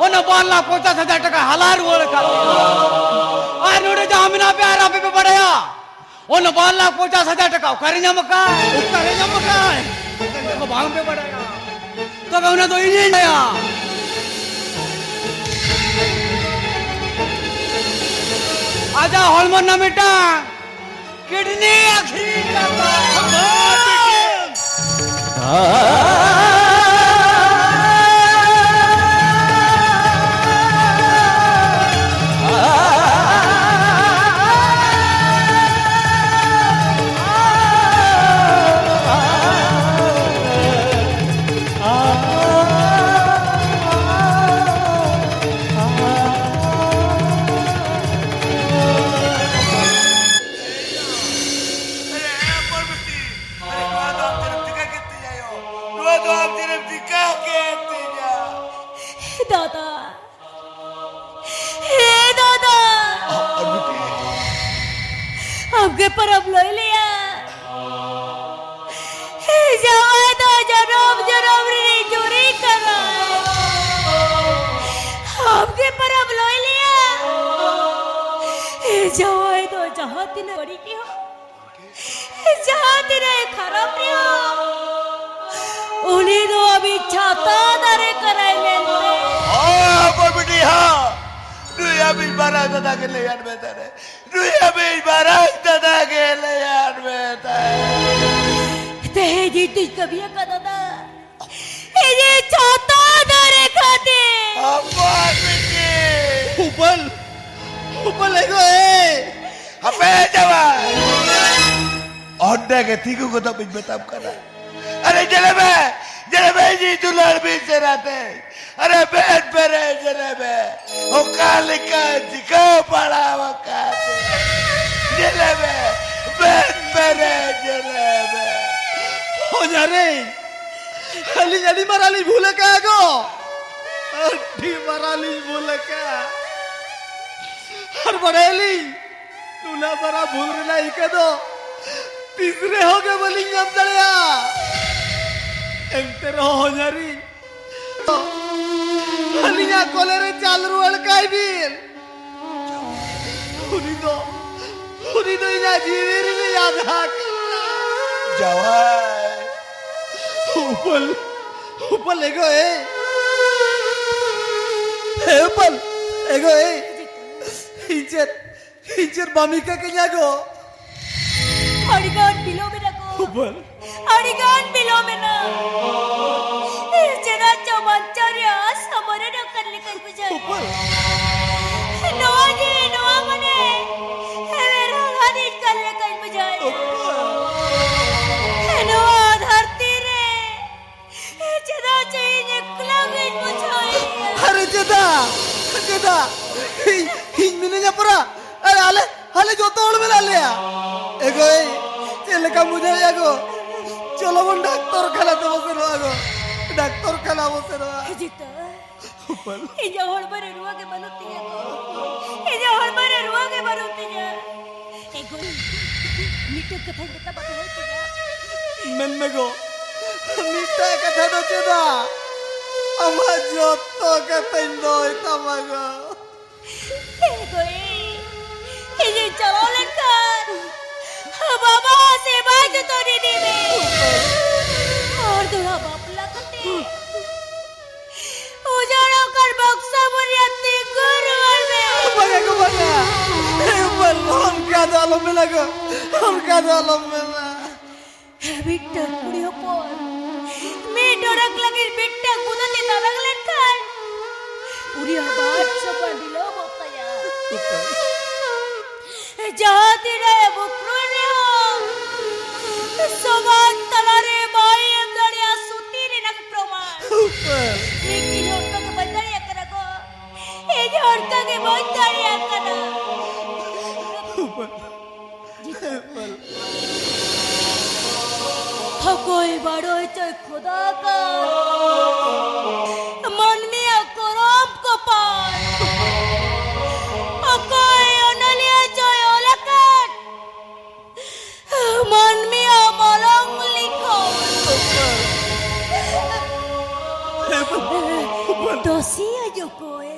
ᱚᱱᱟ ᱵᱟᱨ ᱞᱟᱠᱷ ᱯᱚᱧᱪᱟᱥ ᱦᱟᱡᱟᱨ ᱴᱟᱠᱟ ᱦᱟᱞᱟ ᱨᱩᱣᱟᱹᱲ ᱟᱠᱟᱫ ᱞᱮᱭᱟ᱾ ᱟᱨ ᱱᱚᱰᱮ ᱡᱟᱦᱟᱸ ᱚᱱᱟ ᱵᱟᱨ ᱞᱟᱠᱷ ᱯᱚᱧᱪᱟᱥ ᱦᱟᱡᱟᱨ ᱴᱟᱠᱟ ᱚᱠᱟᱨᱮ ᱧᱟᱢ ᱟᱠᱟᱫ? ᱚᱠᱟᱨᱮ ᱧᱟᱢ ᱟᱠᱟᱫ? ᱚᱱᱟ ᱠᱚ ᱵᱟᱝ ᱯᱮ ᱵᱟᱰᱟᱭᱟ? ᱛᱚᱵᱮ ᱚᱱᱟ ᱫᱚ ᱤᱧᱤᱧ ᱞᱟᱹᱭᱟ᱾ ᱟᱡᱟᱜ ᱦᱚᱲᱢᱚ ᱨᱮᱱᱟᱜ ᱢᱤᱫᱴᱟᱝ ᱠᱤᱰᱱᱤ ᱟᱹᱠᱷᱨᱤᱧ ᱠᱟᱛᱮ᱾ ᱟᱨᱮ, ᱦᱮᱸ, ᱯᱟᱨᱵᱚᱛᱤ᱾ ᱟᱨᱮ, ᱱᱚᱣᱟ ᱫᱚ ᱟᱢ ᱪᱮᱫ ᱮᱢ ᱪᱤᱠᱟᱹ ᱠᱮᱫ ᱛᱤᱧᱟ ᱭᱳ? ᱱᱚᱣᱟ ᱫᱚ ᱟᱢ ᱪᱮᱫ ᱮᱢ ᱪᱤᱠᱟᱹ ᱠᱮᱫ ᱛᱤᱧᱟ? ᱫᱟᱫᱟ, ᱦᱮ ᱫᱟᱫᱟ, ᱯᱟᱨᱵᱚᱛᱤ᱾ ᱟᱢᱜᱮ ᱯᱟᱨᱟᱵᱽ ᱞᱟᱹᱭ ᱞᱮᱭᱟ᱾ ᱦᱮ ᱡᱟᱶᱟᱭ ᱫᱚ ᱡᱚᱱᱚᱢ ᱡᱚᱱᱚᱢ ᱨᱤᱱᱤᱡ ᱡᱩᱨᱤ ᱠᱟᱱᱟᱭ᱾ ᱟᱢᱜᱮ ᱯᱟᱨᱟᱵᱽ ᱞᱟᱹᱭ ᱞᱮᱭᱟ᱾ ᱦᱮ ᱡᱟᱶᱟᱭ ᱫᱚ ᱡᱟᱦᱟᱸ ᱛᱤᱱᱟᱹᱜ ᱵᱟᱹᱲᱤᱡ ᱨᱮᱦᱚᱸ, ᱡᱟᱦᱟᱸ ᱛᱤᱱᱟᱹᱜ ᱠᱷᱟᱨᱟᱯ ᱨᱮᱦᱚᱸ, ᱩᱱᱤ ᱫᱚ ᱟᱢᱤᱡ ᱪᱷᱟᱛᱟ ᱫᱟᱨᱮ ᱠᱟᱱᱟᱭ ᱢᱮᱱᱛᱮ᱾ ᱦᱚᱸ, ᱚᱠᱚᱭ ᱵᱤᱴᱤ ᱦᱚᱸ? ᱱᱩᱭ ᱟᱢᱤᱡ ᱢᱟᱨᱟᱝ ᱫᱟᱫᱟ ᱜᱮ ᱞᱟᱹᱭᱟᱱ ᱢᱮ ᱛᱟᱦᱞᱮ᱾ ᱱᱩᱭ ᱟᱢᱤᱡ ᱢᱟᱨᱟᱝ ᱫᱟᱫᱟ ᱜᱮ ᱞᱟᱹᱭᱟᱱ ᱢᱮ ᱛᱟᱦᱞᱮ᱾ ᱛᱮᱦᱮᱧ ᱤᱧ ᱫᱩᱧ ᱠᱟᱹᱢᱤ ᱟᱠᱟᱫ ᱫᱟᱫᱟ᱾ ᱤᱧ ᱪᱷᱟᱛᱟ ᱫᱟᱨᱮ ᱠᱷᱟᱹᱛᱤᱨ᱾ ᱟᱯᱟ ᱵᱤᱴᱤ᱾ ᱩᱯᱟᱹᱞ, ᱩᱯᱟᱹᱞ ᱮᱜᱳ ᱮ᱾ ᱦᱟᱯᱮ ᱡᱟᱶᱟᱭ᱾ ᱚᱸᱰᱮ ᱜᱮ ᱛᱤᱸᱜᱩ ᱜᱚᱫᱚᱜ ᱵᱤᱱ ᱢᱮᱛᱟᱢ ᱠᱟᱱᱟ᱾ ᱟᱨᱮ ᱧᱮᱞᱮ ᱢᱮ, ᱧᱮᱞᱮ ᱢᱮ, ᱤᱧᱤᱡ ᱫᱩᱞᱟᱹᱲ ᱢᱤᱥᱮᱨᱟ ᱛᱮ᱾ ᱟᱨᱮ ᱢᱮᱫ ᱯᱮᱨᱮᱡ ᱧᱮᱞᱮ ᱢᱮ, ᱚᱠᱟ ᱞᱮᱠᱟ ᱪᱤᱠᱟᱹ ᱯᱟᱲᱟᱣ ᱟᱠᱟᱫ᱾ ᱧᱮᱞᱮ ᱢᱮ, ᱢᱮᱫ ᱯᱮᱨᱮᱡ ᱧᱮᱞᱮ ᱢᱮ᱾ ᱦᱚᱧᱦᱟᱨᱤᱧ, ᱟᱹᱞᱤᱧ ᱟᱹᱰᱤ ᱢᱟᱨᱟᱝ ᱞᱤᱧ ᱵᱷᱩᱞ ᱟᱠᱟᱫᱼᱟ ᱜᱚ, ᱟᱹᱰᱤ ᱢᱟᱨᱟᱝ ᱞᱤᱧ ᱵᱷᱩᱞ ᱟᱠᱟᱫᱼᱟ᱾ ᱟᱨ ᱵᱟᱲᱟᱭᱟᱞᱤᱧ, ᱱᱩᱱᱟᱹᱜ ᱢᱟᱨᱟᱝ ᱵᱷᱩᱞ ᱨᱮᱱᱟᱜ ᱤᱠᱟᱹ ᱫᱚ ᱛᱤᱥ ᱨᱮᱦᱚᱸ ᱜᱮ ᱵᱟᱹᱞᱤᱧ ᱧᱟᱢ ᱫᱟᱲᱮᱭᱟᱜᱼᱟ᱾ ᱮᱱᱛᱮ ᱨᱮᱦᱚᱸ ᱦᱚᱧᱦᱟᱨᱤᱧ, ᱟᱹᱞᱤᱧᱟᱜ ᱠᱚᱞᱮ ᱨᱮ ᱪᱟᱞ ᱨᱩᱣᱟᱹᱲ ᱠᱟᱭ ᱵᱤᱱ᱾ ᱩᱱᱤ ᱫᱚ, ᱩᱱᱤ ᱫᱚ ᱤᱧᱟᱜ ᱡᱤᱣᱤ ᱨᱤᱱᱤᱡ ᱟᱫᱷᱟ ᱠᱟᱱᱟ᱾ ᱡᱟᱶᱟᱭ᱾ ᱩᱯᱟᱹᱞ, ᱩᱯᱟᱹᱞ ᱮᱜᱳ ᱮᱭ᱾ ᱦᱮ ᱩᱯᱟᱹᱞ ᱮᱜᱳ ᱮᱭ᱾ ᱤᱧ ᱪᱮᱫ, ᱤᱧ ᱪᱮᱫ ᱵᱟᱢ ᱤᱠᱟᱹ ᱠᱤᱧᱟ ᱜᱳ? ᱟᱹᱰᱤ ᱜᱟᱱ ᱵᱤᱞᱚᱢ ᱮᱱᱟ ᱜᱳ᱾ ᱩᱯᱟᱹᱞ᱾ ᱟᱹᱰᱤ ᱜᱟᱱ ᱵᱤᱞᱚᱢ ᱮᱱᱟ᱾ ᱪᱮᱫᱟᱜ ᱪᱚ ᱵᱟᱧᱪᱟᱣ ᱨᱮᱭᱟᱜ ᱟᱥᱟ ᱢᱚᱨᱮ ᱱᱚᱝᱠᱟᱱ ᱞᱮᱠᱟᱧ ᱵᱩᱡᱷᱟᱹᱣ᱾ ᱩᱯᱟᱹᱞ᱾ ᱱᱚᱣᱟ ᱡᱤᱣᱤ, ᱱᱚᱣᱟ ᱢᱚᱱᱮ, ᱮᱵᱮᱨ ᱦᱟᱞᱟᱫᱤᱧ ᱠᱟᱱ ᱞᱮᱠᱟᱧ ᱵᱩᱡᱷᱟᱹᱣᱮᱫᱼᱟ᱾ ᱩᱯᱟᱹᱞ᱾ ᱱᱚᱣᱟ ᱫᱷᱟᱹᱨᱛᱤ ᱨᱮ ᱪᱮᱫᱟᱜ ᱪᱚ ᱤᱧ ᱮᱠᱞᱟ ᱜᱤᱧ ᱵᱩᱡᱷᱟᱹᱣᱮᱫᱼᱟ᱾ ᱟᱨᱮ ᱪᱮᱫᱟᱜ? ᱪᱮᱫᱟᱜ? ᱤᱧ, ᱤᱧ ᱢᱤᱱᱟᱹᱧᱟ ᱯᱚᱨᱟ᱾ ᱟᱨ ᱟᱞᱮ, ᱟᱞᱮ ᱡᱚᱛᱚ ᱦᱚᱲ ᱢᱮᱱᱟᱜ ᱞᱮᱭᱟ᱾ ᱮᱜᱳᱭ, ᱪᱮᱫ ᱞᱮᱠᱟᱢ ᱵᱩᱡᱷᱟᱹᱣᱮᱫᱼᱟ ᱜᱳ? ᱪᱚᱞᱚ ᱵᱚᱱ ᱰᱟᱠᱛᱚᱨ ᱠᱷᱟᱱᱟ ᱛᱮᱵᱚ ᱥᱮᱱᱚᱜᱼᱟ ᱜᱳ᱾ ᱰᱟᱠᱛᱚᱨ ᱠᱷᱟᱱᱟ ᱵᱚ ᱥᱮᱱᱚᱜᱼᱟ᱾ ᱡᱤᱛᱟᱹ, ᱩᱯᱟᱹᱞ᱾ ᱤᱧᱟᱹᱜ ᱦᱚᱲᱢᱚ ᱨᱮ ᱨᱩᱣᱟᱹ ᱜᱮ ᱵᱟᱹᱱᱩᱜ ᱛᱤᱧᱟᱹ ᱜᱳ᱾ ᱤᱧᱟᱹᱜ ᱦᱚᱲᱢᱚ ᱨᱮ ᱨᱩᱣᱟᱹ ᱜᱮ ᱵᱟᱹᱱᱩᱜ ᱛᱤᱧᱟᱹ᱾ ᱮᱜᱳᱭ, ᱢᱤᱫᱴᱟᱝ ᱠᱟᱛᱷᱟᱧ ᱢᱮᱛᱟᱢᱟ, ᱫᱚᱦᱚᱭ ᱛᱤᱧᱟ᱾ ᱢᱮᱱ ᱢᱮ ᱜᱳ, ᱢᱤᱫᱴᱟᱝ ᱠᱟᱛᱷᱟ ᱫᱚ ᱪᱮᱫᱟᱜ? ᱟᱢᱟᱜ ᱡᱚᱛᱚ ᱠᱟᱛᱷᱟᱧ ᱫᱚᱦᱚᱭ ᱛᱟᱢᱟ ᱜᱳ᱾ ᱮ ᱜᱳᱭ, ᱤᱧᱤᱧ ᱪᱟᱞᱟᱣ ᱞᱮᱱᱠᱷᱟᱱ ᱵᱟᱵᱟ ᱥᱮᱵᱟ ᱡᱚᱛᱚᱱ ᱤᱫᱤ ᱢᱮ᱾ ᱟᱨ ᱫᱚᱲᱦᱟ ᱵᱟᱯᱞᱟ ᱠᱟᱛᱮ ᱩᱡᱟᱲ ᱟᱠᱟᱱ ᱵᱚᱠᱥᱟ ᱵᱚᱱ ᱨᱮᱭᱟᱜ ᱛᱤᱸᱜᱩ ᱨᱩᱣᱟᱹᱲ ᱢᱮ᱾ ᱵᱟᱝᱟ ᱜᱳ, ᱵᱟᱝᱟ᱾ ᱮ ᱩᱯᱟᱹᱞ, ᱚᱱᱠᱟ ᱫᱚ ᱟᱞᱚᱢ ᱢᱮᱱᱟ ᱜᱳ, ᱚᱱᱠᱟ ᱫᱚ ᱟᱞᱚᱢ ᱢᱮᱱᱟ᱾ ᱢᱤᱫᱴᱟᱝ ᱠᱩᱲᱤ ᱦᱚᱯᱚᱱ ᱢᱤᱫ ᱰᱚᱰᱚᱠ ᱞᱟᱹᱜᱤᱫ ᱢᱤᱫᱴᱟᱝ ᱵᱩᱫᱟᱹ ᱛᱮ ᱛᱟᱵᱟᱝ ᱞᱮᱱᱠᱷᱟᱱ, ᱩᱱᱤᱭᱟᱜ ᱵᱟᱨ ᱥᱚᱯᱟ ᱰᱷᱤᱞᱟᱹᱣᱚᱜ ᱛᱟᱭᱟ᱾ ᱡᱟᱦᱟᱸ ᱛᱤᱱᱟᱹᱜ ᱮ ᱵᱩᱠᱲᱩ ᱨᱮᱦᱚᱸ, ᱥᱚᱢᱟᱡᱽ ᱛᱟᱞᱟᱨᱮ ᱵᱟᱭ ᱮᱢ ᱫᱟᱲᱮᱭᱟᱜᱼᱟ ᱥᱩᱛᱤ ᱨᱮᱱᱟᱜ ᱯᱨᱚᱢᱟᱱ᱾ ᱤᱧ ᱤᱧ ᱦᱚᱲ ᱠᱚᱜᱮ ᱵᱟᱹᱧ ᱫᱟᱲᱮᱭᱟᱜ ᱠᱟᱱᱟ ᱜᱳ᱾ ᱤᱧ ᱦᱚᱲ ᱠᱚᱜᱮ ᱵᱟᱹᱧ ᱫᱟᱲᱮᱭᱟᱜ ᱠᱟᱱᱟ᱾ ᱚᱠᱚᱭ ᱵᱟᱲᱟᱭ ᱪᱚᱭ ᱠᱷᱚᱫᱟ ᱟᱠᱟᱫ ᱢᱟᱹᱱᱢᱤᱭᱟᱜ ᱠᱚᱨᱚᱢ ᱠᱚᱯᱟᱲ? ᱚᱠᱚᱭ ᱚᱱᱚᱞᱤᱭᱟᱹ ᱪᱚᱭ ᱚᱞ ᱟᱠᱟᱫ ᱢᱟᱹᱱᱢᱤᱭᱟᱜ ᱢᱚᱞᱚᱝ ᱞᱤᱠᱷᱚᱱ? ᱫᱳᱥᱤᱭᱟᱹ ᱚᱠᱚᱭ?